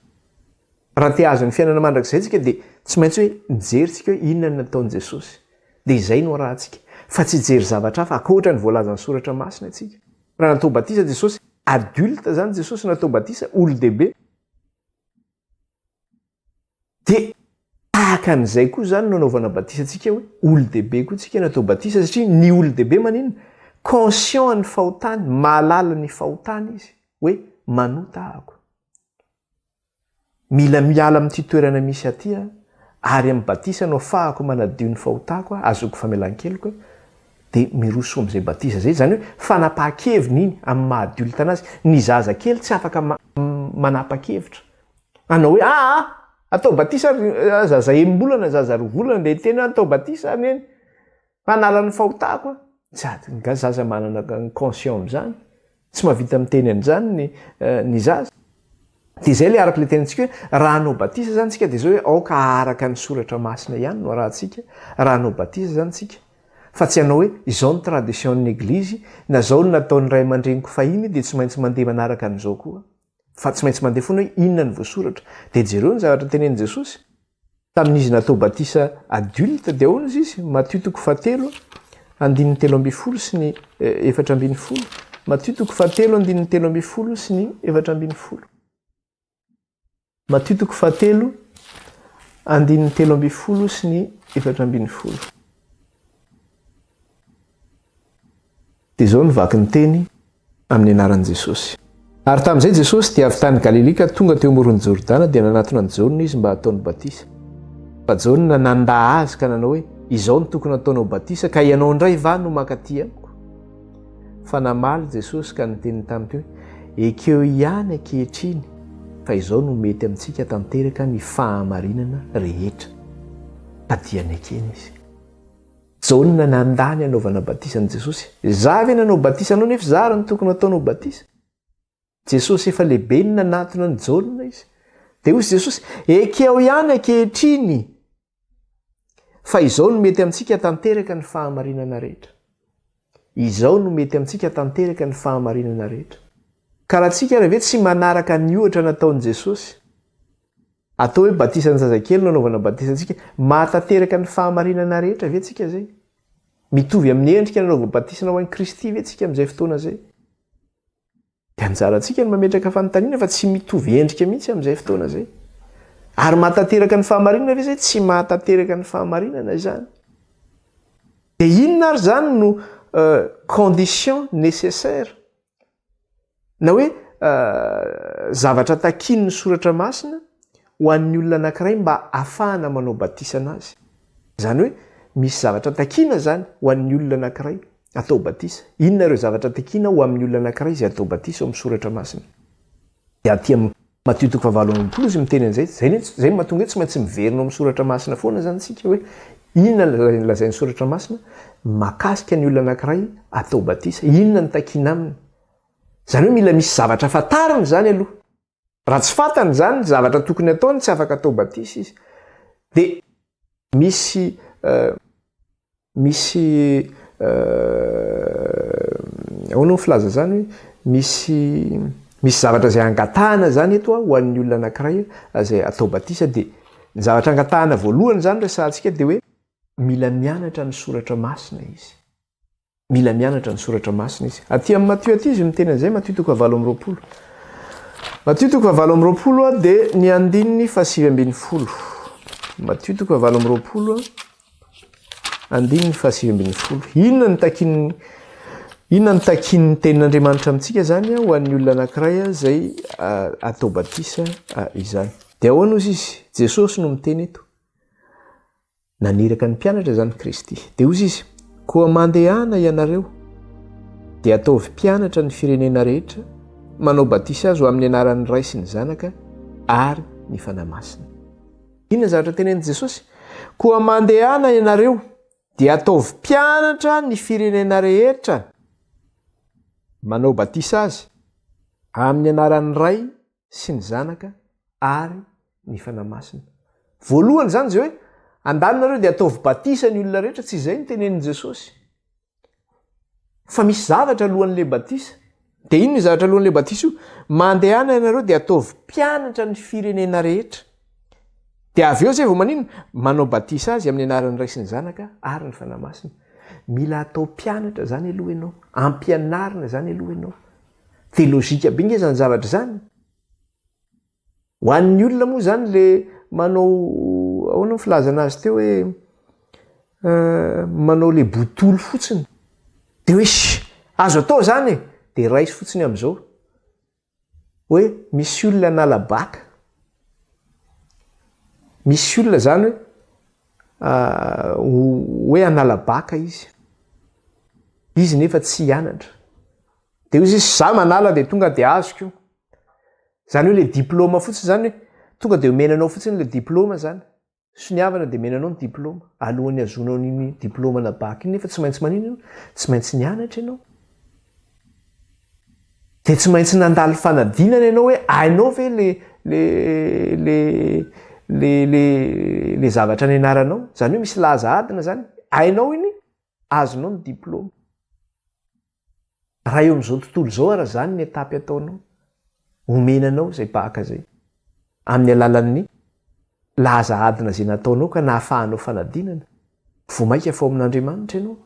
Raha te hahazo ny fiainana mandrakizay isika dia tsy maintsy hoe mijery isika hoe inona no nataon'i Jesosy. Dia izay no arahantsika. Fa tsy hijery zavatra hafa ankoatra ny voalazan'ny soratra masina isika. Raha natao batisa Jesosy, adulte zany Jesosy natao batisa, olon-dehibe. Dia tahaka an'izay koa zany no anaovana batisa antsika hoe olon-dehibe koa tsika natao batisa satria ny olon-dehibe maninona? Conscient ny fahotany, mahalala ny fahotany izy hoe manota ahako. Mila miala amin'ity toerana misy aty aho, ary amin'ny batisa no afahako manadio ny fahotako, ahazoako famelan-keloka, dia miroso amin'izay batisa izay. Izany hoe fanapahan-keviny iny amin'ny maha adulte anazy. Ny zaza kely tsy afaka manapa-kevitra. Hanao hoe aa, atao batisa ry zaza enim-bolana, zaza roa volana dia hiteny hoe atao batisa ry neny, hanala ny fahotako aho. Tsy ady, nga zaza manana conscient amin'izany? Tsy mahavita miteny an'izany ny ny zaza. Dia izay ilay araka ilay tenintsika hoe raha hanao batisa izany tsika dia izao hoe aoka haharaka ny soratra masina ihany no arahantsika raha hanao batisa izany tsika. Fa tsy hanao hoe izao ny tradition-n'ny eglizy na izao no nataon'ny ray aman-dreniko fahiny dia tsy maintsy mandeha manaraka an'izao koa. Fa tsy maintsy mandeha foana hoe inona no voasoratra. Dia jereo ny zavatra tenenin'i Jesosy. Tamin'izy natao batisa adulte dia ahoana izy izy? Matio toko fahatelo andininy 13 sy ny 14. Matio toko fahatelo andininy 13 sy ny 14. Matio toko fahatelo andininy 13 sy ny 14. Dia izao no vaky ny teny amin'ny anaran'i Jesosy. Ary tamin'izay Jesosy dia avy tany Galilia ka tonga teo amoron'i Jordana, dia nanatona an'i Jaona izy mba hataony batisa. Fa Jaona nandà azy ka nanao hoe, Izao no tokony hataonao batisa, ka ianao indray va no mankaty amiko? Fa namaly Jesosy ka niteny taminy hoe, Ekeo ihany ankehitriny, fa izao no mety amintsika tanteraka ny fahamarinana rehetra. Ka dia nekeny izy. Jaona nandà ny hanaovana batisa an'i Jesosy. Izaho ve nanao batisa anao nefa izaho ary no tokony hataonao batisa? Jesosy efa lehibe no nanatona an'i Jaona izy. Dia hoy Jesosy, ekeo ihany ankehitriny fa izao no mety amintsika tanteraka ny fahamarinana rehetra. Izao no mety amintsika tanteraka ny fahamarinana rehetra. Ka raha tsika ary ve tsy manaraka ny ohatra nataon'i Jesosy? Atao hoe batisan'ny zazakely no anaovana batisa antsika. Mahatanteraka ny fahamarinana rehetra ve tsika izay? Mitovy amin'ny endrika nanaovana batisana ho an'i Kristy ve tsika amin'izay fotoana izay? Dia anjarantsika ny mametraka fanontaniana fa tsy mitovy endrika mihitsy amin'izay fotoana izay. Ary mahatanteraka ny fahamarinana ve izay? Tsy mahatanteraka ny fahamarinana izany. Dia inona ary izany no condition nécessaire Na hoe zavatra takian'ny soratra masina ho an'ny olona anankiray mba hahafahana manao batisa anazy. Izany hoe misy zavatra takiana izany ho an'ny olona anankiray atao batisa. Inona ireo zavatra takiana ho amin'ny olona anankiray izay atao batisa ao amin'ny soratra masina? Dia aty amin'ny Matio toko fahavalo amby 28 izy miteny an'izay. Izay no izay no mahatonga hoe tsy maintsy miverina ao amin'ny soratra masina foana izany isika hoe inona no lazain'ny soratra masina mahakasika ny olona anankiray atao batisa, inona no takiana aminy. Izany hoe mila misy zavatra fantariny izany aloha. Raha tsy fantany izany ny zavatra tokony ataony tsy afaka atao batisa izy. Dia misy Misy ahoana ny filaza izany hoe misy misy zavatra izay angatahana izany eto ho an'ny olona anankiray izay atao batisa dia ny zavatra angatahana voalohany izany resahantsika dia hoe mila mianatra ny soratra masina izy. Mila mianatra ny soratra masina izy. Aty amin'ny Matio aty izy miteny an'izay, Matio toko 28. Matio toko 28 dia ny andininy faha-19. Matio toko 28 andininy faha-19. Inona no takin'ny. Inona no takian'ny tenin'Andriamanitra amintsika izany ho an'ny olona anankiray izay atao batisa izany? Dia ahoana hozy izy? Jesosy no miteny eto. Naniraka ny mpianatra izany Kristy. Dia hozy izy, Koa mandehana ianareo, dia ataovy mpianatra ny firenena rehetra, manao batisa azy ho amin'ny anaran'ny Ray sy ny Zanaka ary ny Fanahy Masina. Inona zavatra tenenin'i Jesosy? Koa mandehana ianareo, dia ataovy mpianatra ny firenena rehetra, manao batisa azy amin'ny anaran'ny Ray sy ny Zanaka ary ny Fanahy Masina. Voalohany izany izay hoe andalo nareo dia ataovy batisa ny olona rehetra, tsy izay no tenenin'i Jesosy. Fa misy zavatra alohan'ilay batisa. Dia inona io zavatra alohan'ilay batisa io? Mandehana ianareo dia ataovy mpianatra ny firenena rehetra. Dia avy eo izay vao maninona? Manao batisa azy amin'ny anaran'ny Ray sy ny Zanaka ary ny Fanahy Masina. Mila atao mpianatra izany aloha ianao. Ampianarina izany aloha ianao. Dia logika be nge izany zavatra izany. Ho an'ny olona moa izany le manao ahoana ny filazana azy teo hoe manao le botolo fotsiny de hoe sh azo atao izany e, de raiso fotsiny amin'izao hoe misy olona hanala baka, misy olona izany hoe hoe hanala baka izy, izy nefa tsy hianatra, de hoy izy za manala de tonga de azoko io. Zany hoe le diplôme fotsiny zany hoe tonga de omena anao fotsiny le diplôme zany. Soniavana de omena anao ny diplôme. Alohan'ny hahazoanao an'iny diplôme na bac iny nefa tsy maintsy maninona ianao? Tsy maintsy nianatra ianao. De tsy maintsy nandalo fanadinana ianao hoe hainao ve le le le le le le zavatra nianaranao. Zany hoe misy laza adina zany. Hainao iny, azonao ny diplôme. Raha eo amin'izao tontolo izao ara izany ny étape ataonao, omena anao izay bac izay, amin'ny alalan'ny laza adina izay nataonao ka nahafahanao fanadinana, vao mainka fa ao amin'Andriamanitra ianao.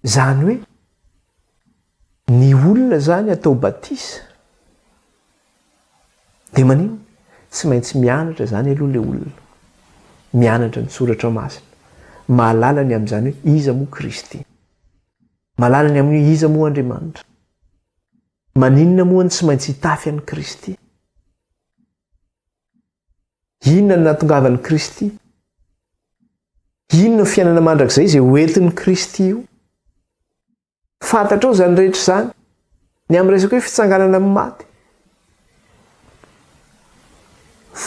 Izany hoe, ny olona izany atao batisa, dia maninona? Tsy maintsy mianatra izany aloha ilay olona, mianatra ny soratra masina, mahalala ny amin'izany hoe iza moa Kristy. Mahalala ny amin'ny hoe iza moa Andriamanitra. Maninona moa no tsy maintsy hitafy an'i Kristy? Inona no nahatongavan'i Kristy? Inona no fiainana mandrakizay izay hoentin'i Kristy io? Fantatrao izany rehetra izany. Ny amin'ny resaka hoe fitsanganana amin'ny maty.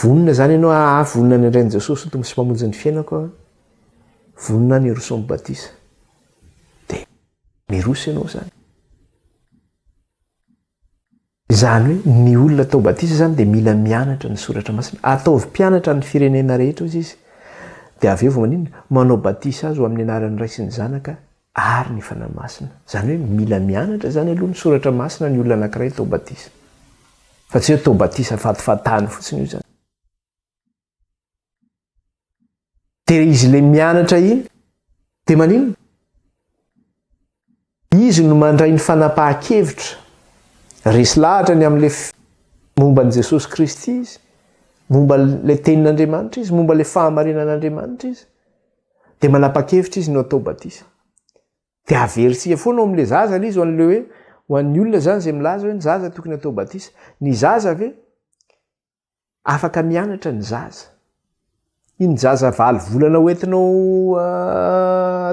Vonona izany ianao, ah, vonona ny handray an'i Jesosy ho Tompo sy Mpamonjy ny fiainako aho. Vonona ny hiroso amin'ny batisa. Dia miroso ianao izany. Izany hoe ny olona atao batisa izany dia mila mianatra ny soratra masina. Ataovy mpianatra ny firenena rehetra hozy izy. Dia avy eo vao maninona? Manao batisa azy ho amin'ny anaran'ny Ray sy ny Zanaka ary ny Fanahy Masina. Izany hoe mila mianatra izany aloha ny soratra masina ny olona anankiray atao batisa. Fa tsy hoe atao batisa fatifatany fotsiny io izany. Dia izy ilay mianatra iny, dia maninona? Izy no mandray ny fanapahan-kevitra. Resy lahatra ny amin'ilay momba an'i Jesosy Kristy izy, momba ilay tenin'Andriamanitra izy, momba ilay fahamarinan'Andriamanitra izy. Dia manapa-kevitra izy no atao batisa. Dia averintsika foana ao amin'ilay zaza ilay izy, ho an'ilay hoe, ho an'ny olona izany izay milaza hoe ny zaza tokony atao batisa. Ny zaza ve? Afaka mianatra ny zaza. Iny zaza valo volana hoentinao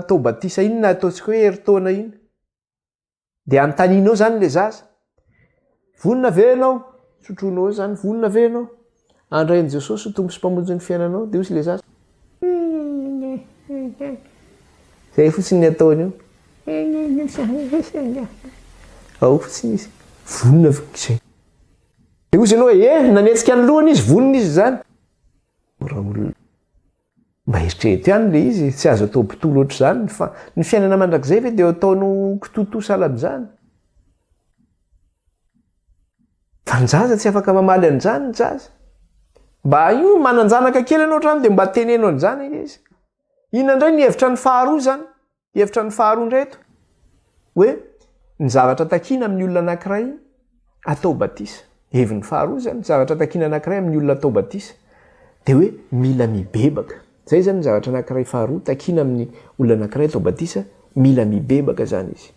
atao batisa iny na ataontsika hoe herintaona iny. Dia anontanianao izany ilay zaza. Vonona ve ianao? Sotroinao izany, vonona ve ianao? Handray an'i Jesosy ho Tompo sy Mpamonjy ny fiainanao. Dia hoy ilay zaza. Izay fotsiny ny ataony eo. Ao fotsiny izy. Vonona ve? Izay. Dia hozy ianao hoe, eh, nanetsika ny lohany izy, vonona izy izany. Raolona, mba eritrereto ihany ilay izy, tsy azo atao mpitory ohatr'izany, fa ny fiainana mandrakizay ve dia ataonao kitoatoa sahala amin'izany? Fa ny zaza tsy afaka mamaly an'izany ny zaza. Mba io manan-janaka kely ianao ohatr'izany dia mba teneno an'izany ange izy. Inona indray ny hevitra ny faharoa izany? Hevitra ny faharoa indray eto, hoe ny zavatra takiana amin'ny olona anankiray atao batisa. Heviny faharoa izany, ny zavatra takiana anankiray amin'ny olona atao batisa dia hoe mila mibebaka. Izay izany ny zavatra anankiray faharoa takiana amin'ny olona anankiray atao batisa, mila mibebaka izany izy.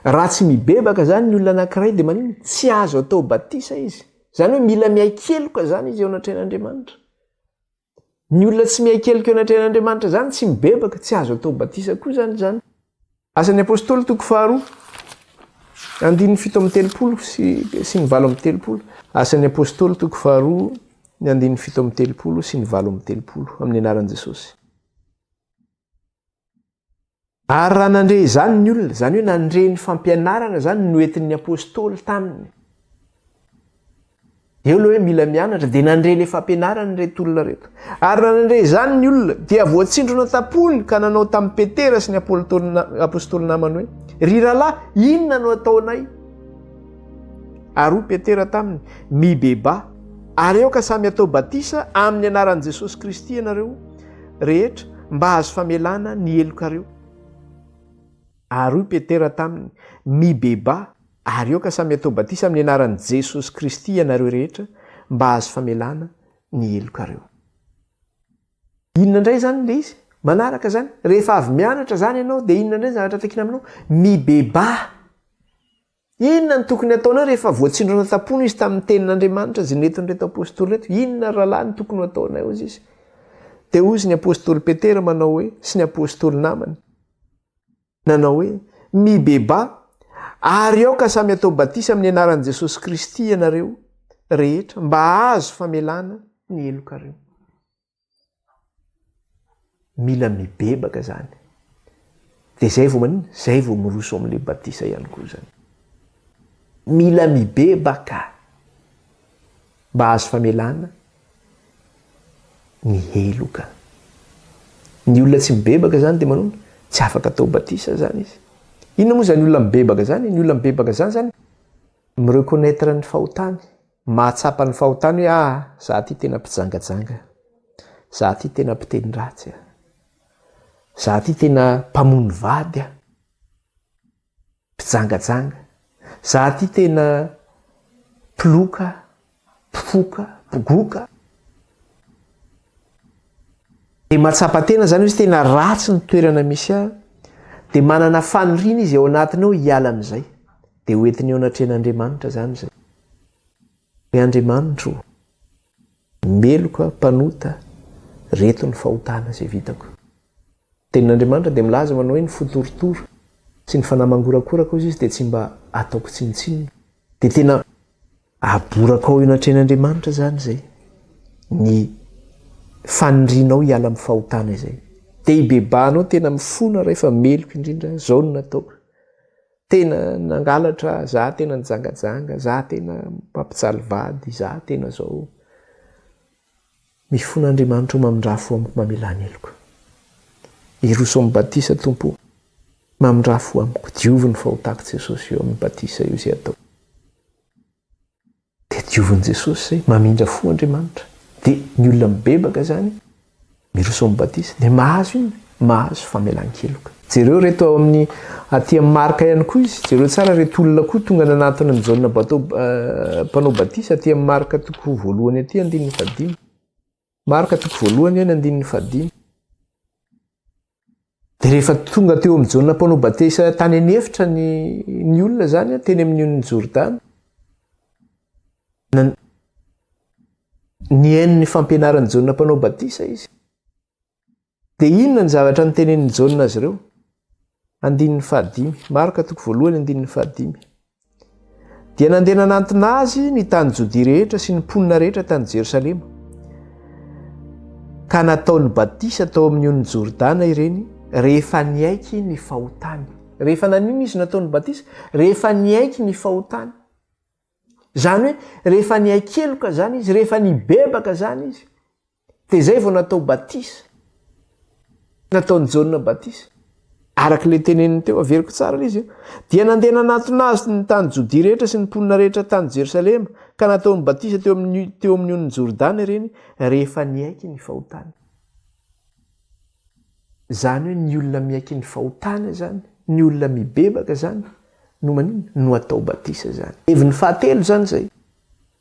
Raha tsy mibebaka izany ny olona anankiray dia maninona? Tsy azo atao batisa izy. Izany hoe mila miaiky heloka izany izy eo anatrehan'Andriamanitra. Ny olona tsy miaiky heloka eo anatrehan'Andriamanitra izany tsy mibebaka, tsy azo atao batisa koa izany izany. Asan'ny Apostoly toko faharoa, andininy 37 sy, sy ny 38. Asan'ny Apostoly toko faharoa, ny andininy 37 sy ny 38, amin'ny anaran'i Jesosy. Ary raha nandre izany ny olona, izany hoe nandre ny fampianarana izany noentin'ny Apostoly taminy. Eo ilay hoe mila mianatra, dia nandre ilay fampianarana ireto olona ireto. Ary raha nandre izany ny olona, dia voatsindrona tam-pony ka nanao tamin'i Petera sy ny Apostoly namany hoe, Ry rahalahy, inona no ataonay? Ary hoy Petera taminy, Mibebaha, ary aoka samy hatao batisa amin'ny anaran'i Jesosy Kristy ianareo, rehetra mba hahazo famelana ny helokareo. Ary hoy Petera taminy, Mibebaha, ary aoka samy hatao batisa amin'ny anaran'i Jesosy Kristy ianareo rehetra mba hahazo famelana ny helokareo. Inona indray izany ilay izy? Manaraka izany, rehefa avy mianatra izany ianao, dia inona indray ny zavatra takiana aminao? Mibebaha. Inona no tokony hataonao rehefa voatsindrona tam-pony izy tamin'ny tenin'Andriamanitra izay nentin'ireto apostoly ireto? Inona ry rahalahy no tokony ho ataonay? Hozy izy. Dia hozy ny apostoly Petera manao hoe, sy ny apostoly namany, nanao hoe, Mibebaha, ary aoka samy hatao batisa amin'ny anaran'i Jesosy Kristy ianareo rehetra, mba hahazo famelana ny helokareo. Mila mibebaka zany. Dia zay vao maninona? Zay vao miroso amin'ilay batisa ihany koa zany. Mila mibebaka mba hahazo famelana ny heloka. Ny olona tsy mibebaka zany dia manona? Tsy afaka atao batisa zany izy. Inona moa zany olona mibebaka zany? Ny olona mibebaka zany zany mi-reconnaitre ny fahotany. Mahatsapa ny fahotany hoe ah za ty tena mpijangajanga, za ty tena mpiteny ratsy ah, za ty tena mpamono vady ah, mpijangajanga, za ty tena mpiloka, mpifoka, mpigoka. Dia mahatsapa tena zany hoe tena ratsy ny toerana misy ahy, dia manana faniriana izy ao anatiny ao hiala amin'izay. Dia hoentiny eo anatrehan'Andriamanitra zany izay. Ry Andriamanitro ô, meloka mpanota, reto ny fahotana izay vitako. Ny tenin'Andriamanitra dia milaza manao hoe ny fo torotoro sy ny fanahy mangorakoraka hozy izy dia tsy mba ataoko tsinontsinona. Dia tena aboraka ao eo anatrehan'Andriamanitra izany izay, ny fanirianao hiala amin'ny fahotana izay. Dia hibebahanao tena mifona Ray fa meloka indrindra, izao no nataoko. Tena nangalatra, za tena nijangajanga, za tena mpampijaly vady, za tena zao. Mifona Andriamanitra o mamindrà fo amiko mamelà ny heloko. Hiroso amin'ny batisa Tompo o. Mamindrà fo amiko, diovy ny fahotako Jesosy eo amin'ny batisa io izay atao. Dia diovin'i Jesosy izay, mamindra fo Andriamanitra. Dia ny olona mibebaka izany, miroso amin'ny batisa, dia mahazo inona? Mahazo famelan-keloka. Jereo ireto ao amin'ny, aty amin'ny Marka ihany koa izy, jereo tsara ireto olona koa tonga nanatona an'i Jaona bato, mpanao batisa, aty amin'ny Marka toko voalohany aty andininy fahadimy. Marka toko voalohany any andininy fahadimy. Dia rehefa tonga teo amin'i Jaona mpanao batisa tany an'efitra ny, ny olona izany, teny amin'ny onin'i Jordana, nihaino ny fampianaran'i Jaona mpanao batisa izy. Dia inona ny zavatra notenenin'i Jaona azy ireo? Andininy fahadimy. Marka toko voalohany andininy fahadimy. Dia nandeha nanantona azy ny tany Jodia rehetra sy ny mponina rehetra tany Jerosalema, ka nataony batisa tao amin'ny onin'i Jordana ireny rehefa niaiky ny fahotany. Rehefa naninona izy nataony batisa? Rehefa niaiky ny fahotany. Izany hoe rehefa niaiky heloka izany izy, rehefa nibebaka izany izy, Dia izay vao natao batisa. Nataon'i Jaona batisa. Araka ilay teneniny teo, averiko tsara ilay izy. Dia nandeha nanatona azy ny tany Jodia rehetra sy ny mponina rehetra tany Jerosalema, ka nataony batisa teo amin'ny teo amin'ny onin'i Jordana ireny, rehefa niaiky ny fahotany. Izany hoe ny olona miaiky ny fahotana izany, ny olona mibebaka izany, no maninona? No atao batisa izany. Heviny fahatelo izany izay.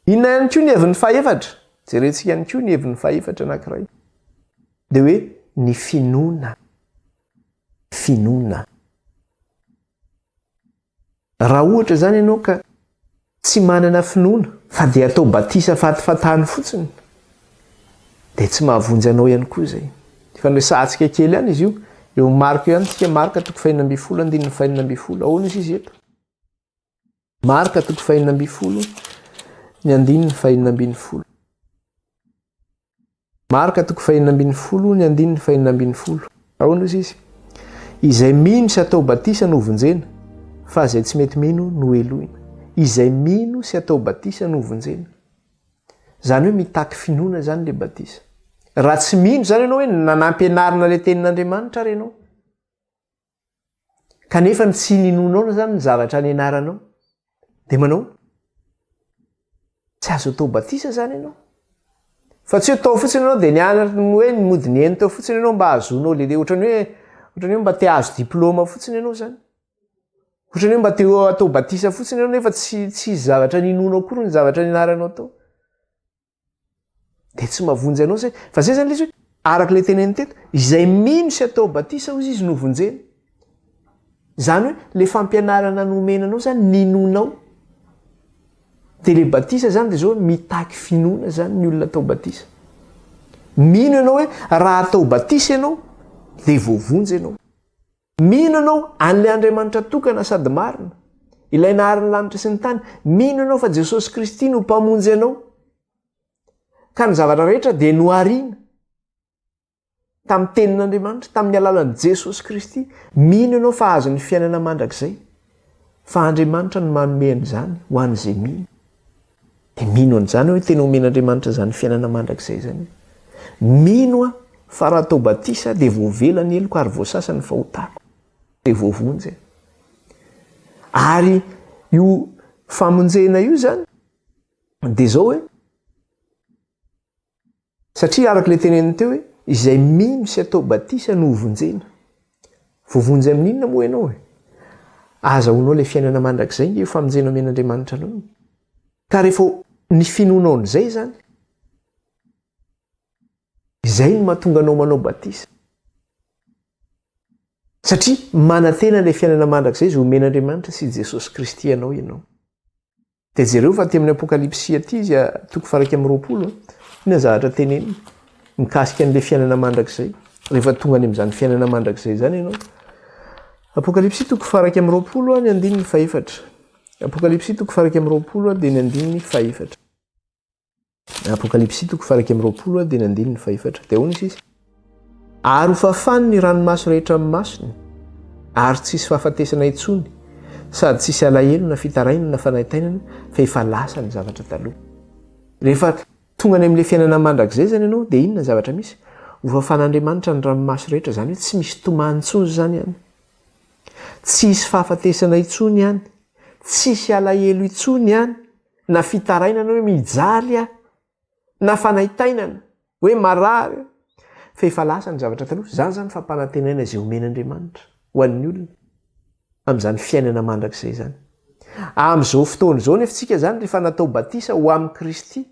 Inona ihany koa ny heviny fahefatra? Jerentsika ihany koa ny heviny fahefatra anankiray. Dia hoe ny finoana. Finoana. Raha ohatra izany ianao ka tsy manana finoana fa dia atao batisa fatifatany fotsiny dia tsy mahavonjy anao ihany koa izay. Efa noresahantsika kely ihany izy io, eo amin'ny Marka eo ihany tsika, Marka toko fahenina ambin'ny folo andininy fahenina ambin'ny folo. Ahoana izy izy eto? Marka toko fahenina ambin'ny folo ny andininy fahenina ambin'ny folo. Marka toko fahenina ambin'ny folo ny andininy fahenina ambin'ny folo. Ahoana hozy izy? Izay mino sy atao batisa no vonjena, fa izay tsy mety mino no helohina. Izay mino sy atao batisa no vonjena. Izany hoe mitaky finoana izany ilay batisa. Raha tsy mino izany ianao hoe nanampianarina ilay tenin'Andriamanitra ary ianao, kanefa ny tsy ninoanao izany ny zavatra nianaranao, dia manao Tsy azo atao batisa izany ianao. Fa tsy hoe tao fotsiny ianao dia nianatra hoe mody nihaino teo fotsiny ianao mba hahazoanao le ohatran'ny hoe ohatran'ny hoe mba te hahazo diplôma fotsiny ianao izany. Ohatran'ny hoe mba te atao batisa fotsiny ianao nefa tsy tsy zavatra ninoanao akory ny zavatra nianaranao tao. Dia tsy mahavonjy anao izay. Fa izay izany ilay izy hoe araka ilay teneniny teto, izay mino sy atao batisa hozy izy no vonjena. Izany hoe ilay fampianarana nomena anao izany ninoanao. Dia ilay batisa izany dia izao hoe mitaky finoana izany ny olona atao batisa. Mino ianao hoe raha atao batisa ianao dia voavonjy ianao. Mino ianao an'ilay Andriamanitra tokana sady marina, ilay nahary ny lanitra sy ny tany. Mino ianao fa Jesosy Kristy no Mpamonjy anao. Ka ny zavatra rehetra dia nohariana tamin'ny tenin'Andriamanitra, tamin'ny alalan'i Jesosy Kristy. Mino ianao fa azo ny fiainana mandrakizay, fa Andriamanitra no manome an'izany ho an'izay mino. Dia mino an'izany aho hoe tena omen'Andriamanitra izany fiainana mandrakizay izany. Mino aho fa raha atao batisa dia voavela ny heloko ary voasasa ny fahotako. Dia voavonjy aho. Ary io famonjena io izany dia izao hoe Satria araka ilay teneniny teo hoe izay mino sy atao batisa no hovonjena. Voavonjy amin'ny inona moa ianao e? Ahazahoanao ilay fiainana mandrakizay nge io famonjena omen'Andriamanitra anao io. Ka rehefa ny finoanao an'izay izany, izay no mahatonga anao manao batisa. Satria manantena ilay fiainana mandrakizay izay omen'Andriamanitra sy Jesosy Kristy anao ianao. Dia jereo fa aty amin'ny Apokalypsy aty izy toko faha-21, inona zavatra teneniny mikasika an'ilay fiainana mandrakizay, rehefa tonga any amin'izany fiainana mandrakizay izany ianao. Apokalypsy toko faha-21 ny andininy fahefatra. Apokalypsy toko faha-21 dia ny andininy fahefatra. Apokalypsy toko faha-21 dia ny andininy fahefatra. Dia ahoana izy izy? Ary hofafany ny ranomaso rehetra amin'ny masony, ary tsy hisy fahafatesana intsony, sady tsy hisy alahelo na fitarainana na fanaintainana, fa efa lasa ny zavatra taloha. Rehefa tonga any amin'ilay fiainana mandrakizay izany ianao, dia inona ny zavatra misy? Hofafan'Andriamanitra ny ranomaso rehetra, izany hoe tsy misy tomany intsony izany any. Tsy hisy fahafatesana intsony any, tsy hisy alahelo intsony any, na fitarainana hoe mijaly aho, na fanaintainana hoe marary aho, fa efa lasa ny zavatra taloha. Izany izany fampanantenaina izay omen'Andriamanitra ho an'ny olona amin'izany fiainana mandrakizay izany. Amin'izao fotoana izao nefa isika izany rehefa natao batisa ho amin'i Kristy,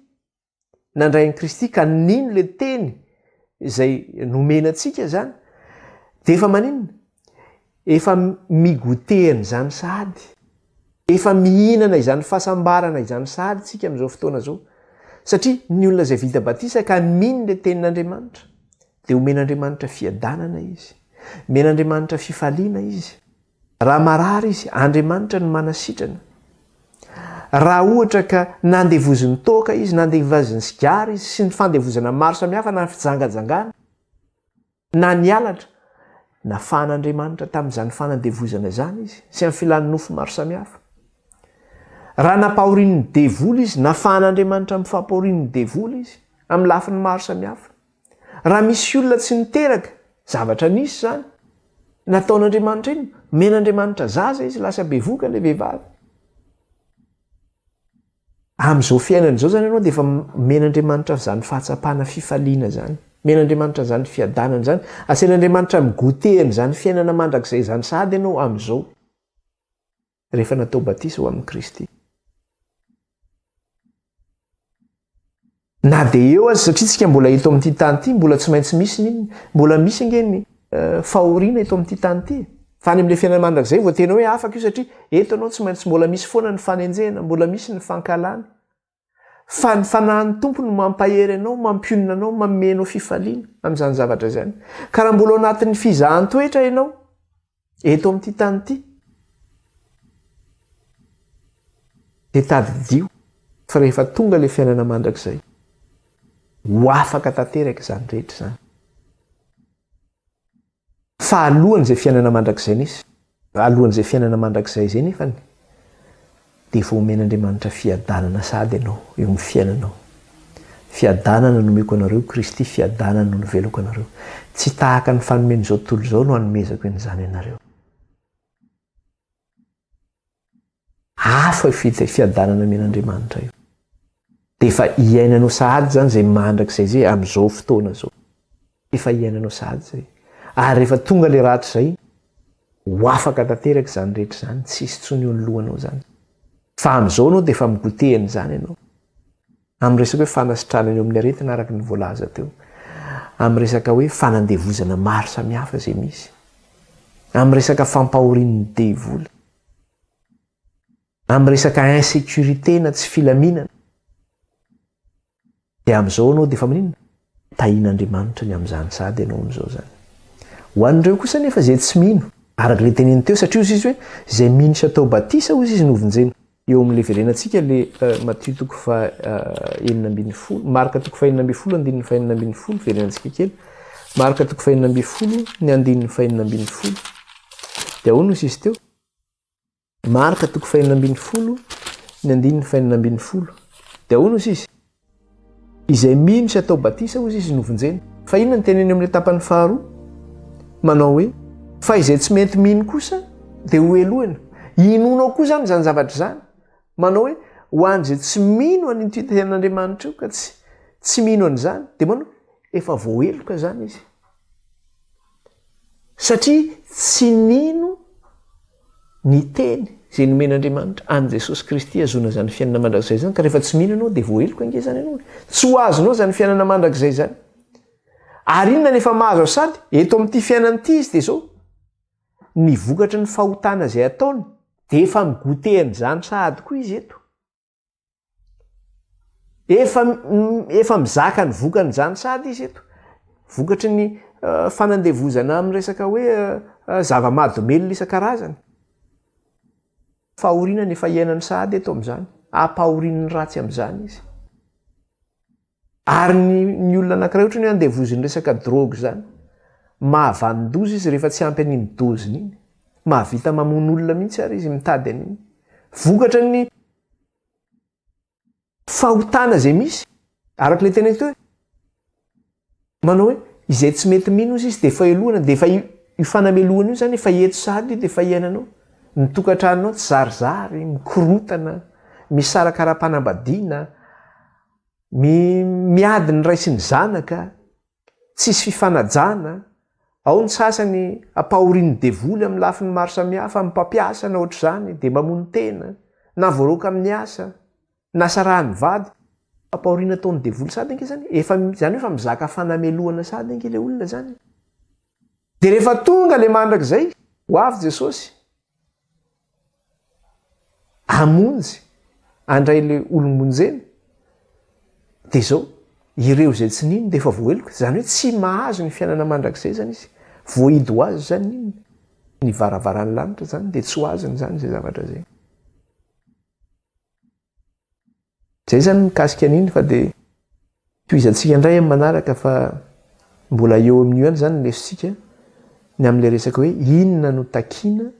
nandray an'i Kristy ka nino ilay teny izay nomena antsika izany, dia efa maninona? Efa mi-goûter an'izany sahady. Efa mihinana izany fahasambarana izany sahady isika amin'izao fotoana izao. Satria ny olona izay vita batisa ka mino ilay tenin'Andriamanitra, dia omen'Andriamanitra fiadanana izy. Omen'Andriamanitra fifaliana izy. Raha marary izy, Andriamanitra no manasitrana. Raha ohatra ka nandevozin'ny toaka izy, nandevozin'ny sigara izy, sy ny fandevozana maro samihafa na ny fijangajangana, na ny halatra, nafahan'Andriamanitra tamin'izany fanandevozana izany izy, sy amin'ny filan'ny nofo maro samihafa. Raha nampahorian'ny devoly izy, nafahan'Andriamanitra amin'ny fampahorian'ny devoly izy, amin'ny lafiny maro samihafa. Raha misy olona tsy niteraka, zavatra nisy izany, nataon'Andriamanitra inona? Nomen'Andriamanitra zaza izy, lasa bevohoka ilay vehivavy. Amin'izao fiainana izao izany ianao dia efa omen'Andriamanitra izany fahatsapana fifaliana izany. Omen'Andriamanitra izany fiadanana izany. Asain'Andriamanitra mi-goûter an'izany fiainana mandrakizay izany sahady ianao amin'izao. Rehefa natao batisa ho amin'i Kristy. Na dia eo aza, satria tsika mbola eto amin'ity tany ity, mbola tsy maintsy misy ny inona? Mbola misy ange ny fahoriana eto amin'ity tany ity. Fa any amin'ilay fiainana mandrakizay vao tena hoe afaka io satria eto ianao tsy maintsy mbola misy foana ny fanenjehana, mbola misy ny fankahalana. Fa ny fanahin'ny Tompo no mampahery anao, mampionona anao, manome anao fifaliana amin'izany zavatra izany. Ka raha mbola ao anatin'ny fizahan-toetra ianao eto amin'ity tany ity, dia tadidio fa rehefa tonga ilay fiainana mandrakizay, ho afaka tanteraka izany rehetra izany. Fa alohan'izay fiainana mandrakizay nisy, alohan'izay fiainana mandrakizay izay nefany, dia efa omen'Andriamanitra fiadanana sahady ianao eo amin'ny fiainanao. Fiadanana no omeko anareo, Kristy fiadanana no novelako anareo. Tsy tahaka ny fanomen'izao tontolo izao no anomezako an'izany anareo. Hafa io fiadanana omen'Andriamanitra io. Dia efa iainanao sahady izany izay mandrakizay izay amin'izao fotoana izao. Efa iainanao sahady izay. Ary rehefa tonga ilay ratra izay, ho afaka tanteraka izany rehetra izany, tsy hisy intsony eo ny lohanao izany. Fa amin'izao ianao dia efa mi-goûter an'izany ianao. Amin'ny resaka hoe fanasitranana eo amin'ny aretina araka ny voalaza teo. Amin'ny resaka hoe fanandevozana maro samihafa izay misy. Amin'ny resaka fampahorian'ny devoly. Amin'ny resaka insécurité na tsy filaminana. Dia amin'izao ianao dia efa maninona? Tahian'Andriamanitra ny amin'izany sahady ianao amin'izao izany. Ho an'ireo kosa anefa izay tsy mino, araka ilay teniny teo, satria hozy izy hoe izay mino sy atao batisa hozy izy no vonjena. Eo amin'ilay verenantsika ilay Matio toko faha 16, Marka toko faha 16 andininy faha 16, verenantsika kely. Marka toko faha 16 ny andininy faha 16. Dia ahoana hozy izy teo? Marka toko fahenina ambin'ny folo, ny andininy fahenina ambin'ny folo. Dia ahoana hozy izy? Izay mino sy atao batisa hozy izy no vonjena. Fa inona no teneny amin'ilay tapany faharoa? Manao hoe, fa izay tsy mety mino kosa dia ho helohina. Inoanao koa izany izany zavatra izany? Manao hoe, ho an'izay tsy mino an'ity tenin'Andriamanitra io ka tsy tsy mino an'izany, dia manao efa voaheloka izany izy. Satria tsy nino ny teny izay nomen'Andriamanitra an'i Jesosy Kristy hahazoana izany fiainana mandrakizay izany, ka rehefa tsy mino ianao dia voaheloka ange izany ianao e. Tsy ho azonao izany fiainana mandrakizay izany. Ary inona no efa mahazo azy sady? Eto amin'ity fiainana ity izy dia izao, ny vokatry ny fahotana izay ataony dia efa mi-goûter an'izany sahady koa izy eto. Efa efa mizaka ny vokany izany sahady izy eto. Vokatry ny fanandevozana amin'ny resaka hoe zava-mahadomelina isan-karazany. Fahoriana ny efa iainany sahady eto amin'izany. Ampahorian'ny ratsy amin'izany izy. Ary ny ny olona anankiray ohatran'ny hoe andevozin'ny resaka drogue izany. Mahavanon-doza izy rehefa tsy ampy an'iny dose-ny iny. Mahavita mamono olona mihitsy ary izy mitady an'iny. Vokatra ny fahotana izay misy, araka ilay teneniko teo hoe, manao hoe izay tsy mety mino ozy izy dia efa helohana, dia efa io fanamelohana io izany efa eto sahady io dia efa iainanao. Ny tokantranonao tsy zarizary, mikorotana, misaraka ara-panambadiana, miady ny ray sy ny zanaka, Tsisy fifanajana, ao ny sasany ampahorian'ny devoly amin'ny lafiny maro samihafa, amin'ny mpampiasa na ohatr'izany dia mamono tena, na voaroaka amin'ny asa, na sarahan'ny vady. Fampahoriana ataon'ny devoly sady ange izany, efa izany hoe efa mizaka fanamelohana sady ange ilay olona izany. Dia rehefa tonga ilay mandrakizay, ho avy Jesosy, hamonjy handray ilay olom-bonjena, dia izao, ireo izay tsy nino dia efa voaheloka, izany hoe tsy mahazo ny fiainana mandrakizay izany izy, voahidy ho azy izany iny, ny varavaran'ny lanitra izany dia tsy ho azony izany izay zavatra izay. Zay zany mikasika an'iny fa dia tohizantsika indray amin'ny manaraka fa mbola eo amin'io ihany zany ny lesontsika ny amin'ilay resaka hoe inona no takiana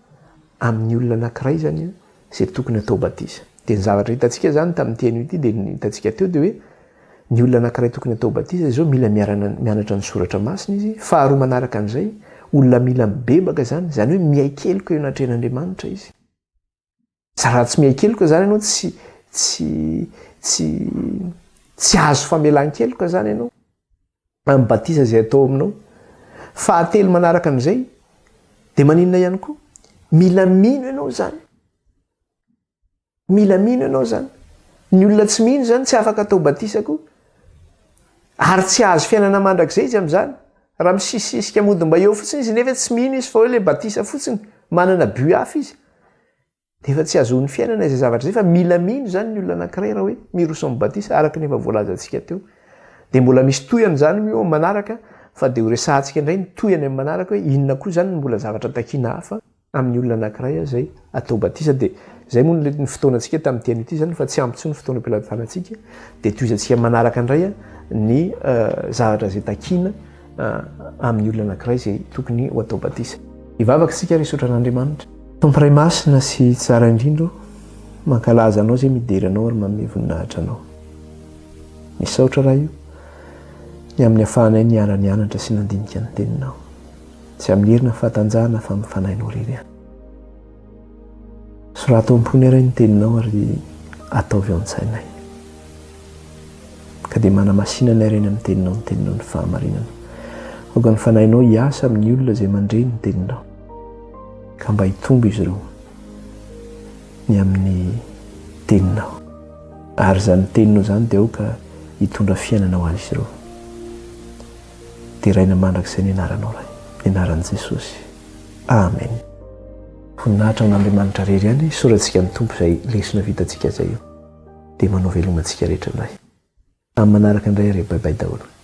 amin'ny olona anankiray zany izay tokony atao batisa. Dia ny zavatra hitantsika zany tamin'ity anio ity dia ny hitantsika teo dia hoe ny olona anankiray tokony atao batisa izao mila miarana mianatra ny soratra masina izy, faharoa manaraka an'izay olona mila mibebaka zany, izany hoe miaiky heloka eo anatrehan'Andriamanitra izy. Za raha tsy miaiky-keloka zany ianao tsy tsy tsy tsy azo famelan-keloka zany ianao amin'ny batisa izay atao aminao. Fahatelo manaraka an'izay dia maninona ihany koa? Mila mino ianao zany. Mila mino ianao zany. Ny olona tsy mino zany tsy afaka atao batisa koa. Ary tsy hahazo fiainana mandrakizay izy amin'izany. Raha misisisika mody mba eo fotsiny izy nefa tsy mino izy fa hoe le batisa fotsiny. Manana but hafa izy. Dia efa tsy ahazoany fiainana izay zavatra izay fa mila mino izany ny olona anankiray raha hoe miroso amin'ny batisa araka ny efa voalazantsika teo. Dia mbola misy tohiny izany io amin'ny manaraka fa dia ho resahantsika indray ny tohiny amin'ny manaraka hoe inona koa izany no mbola zavatra takiana hafa amin'ny olona anankiray izay atao batisa. Dia izay moa ny fotoanantsika tamin'ity anio ity izany fa tsy ampy intsony ny fotoana am-pelatanantsika dia tohizantsika amin'ny manaraka indray ny zavatra izay takiana amin'ny olona anankiray izay tokony ho atao batisa. Hivavaka isika ary hisaotra an'Andriamanitra. Tompo Ray Masina sy Tsara indrindra ô, mankalaza Anao izay midera Anao ary manome voninahitra Anao. Misaotra Ray o, ny amin'ny afahanay niara-nianatra sy nandinika ny Teninao. Tsy amin'ny hery na fahatanjahana fa amin'ny Fanahinao irery ihany. Soraty ao am-ponay Ray ny Teninao ary ataovy ao an-tsainay. Ka dia manamasina anay Ray ny amin'ny Teninao, ny Teninao ny fahamarinana. Aoka ny Fanahinao hiasa amin'ny olona izay mandre ny Teninao, ka mba hitombo izy ireo ny amin'ny Teninao. Ary izany Teninao izany dia aoka hitondra fiainana ho azy ireo. Deraina mandrakizay ny Anaranao Ray. Ny Anaran'i Jesosy. Amen. Voninahitra ho an'Andriamanitra irery ihany, isaorantsika ny Tompo izay lesona vitantsika izay io. Dia manao veloma antsika rehetra indray. Amin'ny manaraka indray ary bye bye daholo.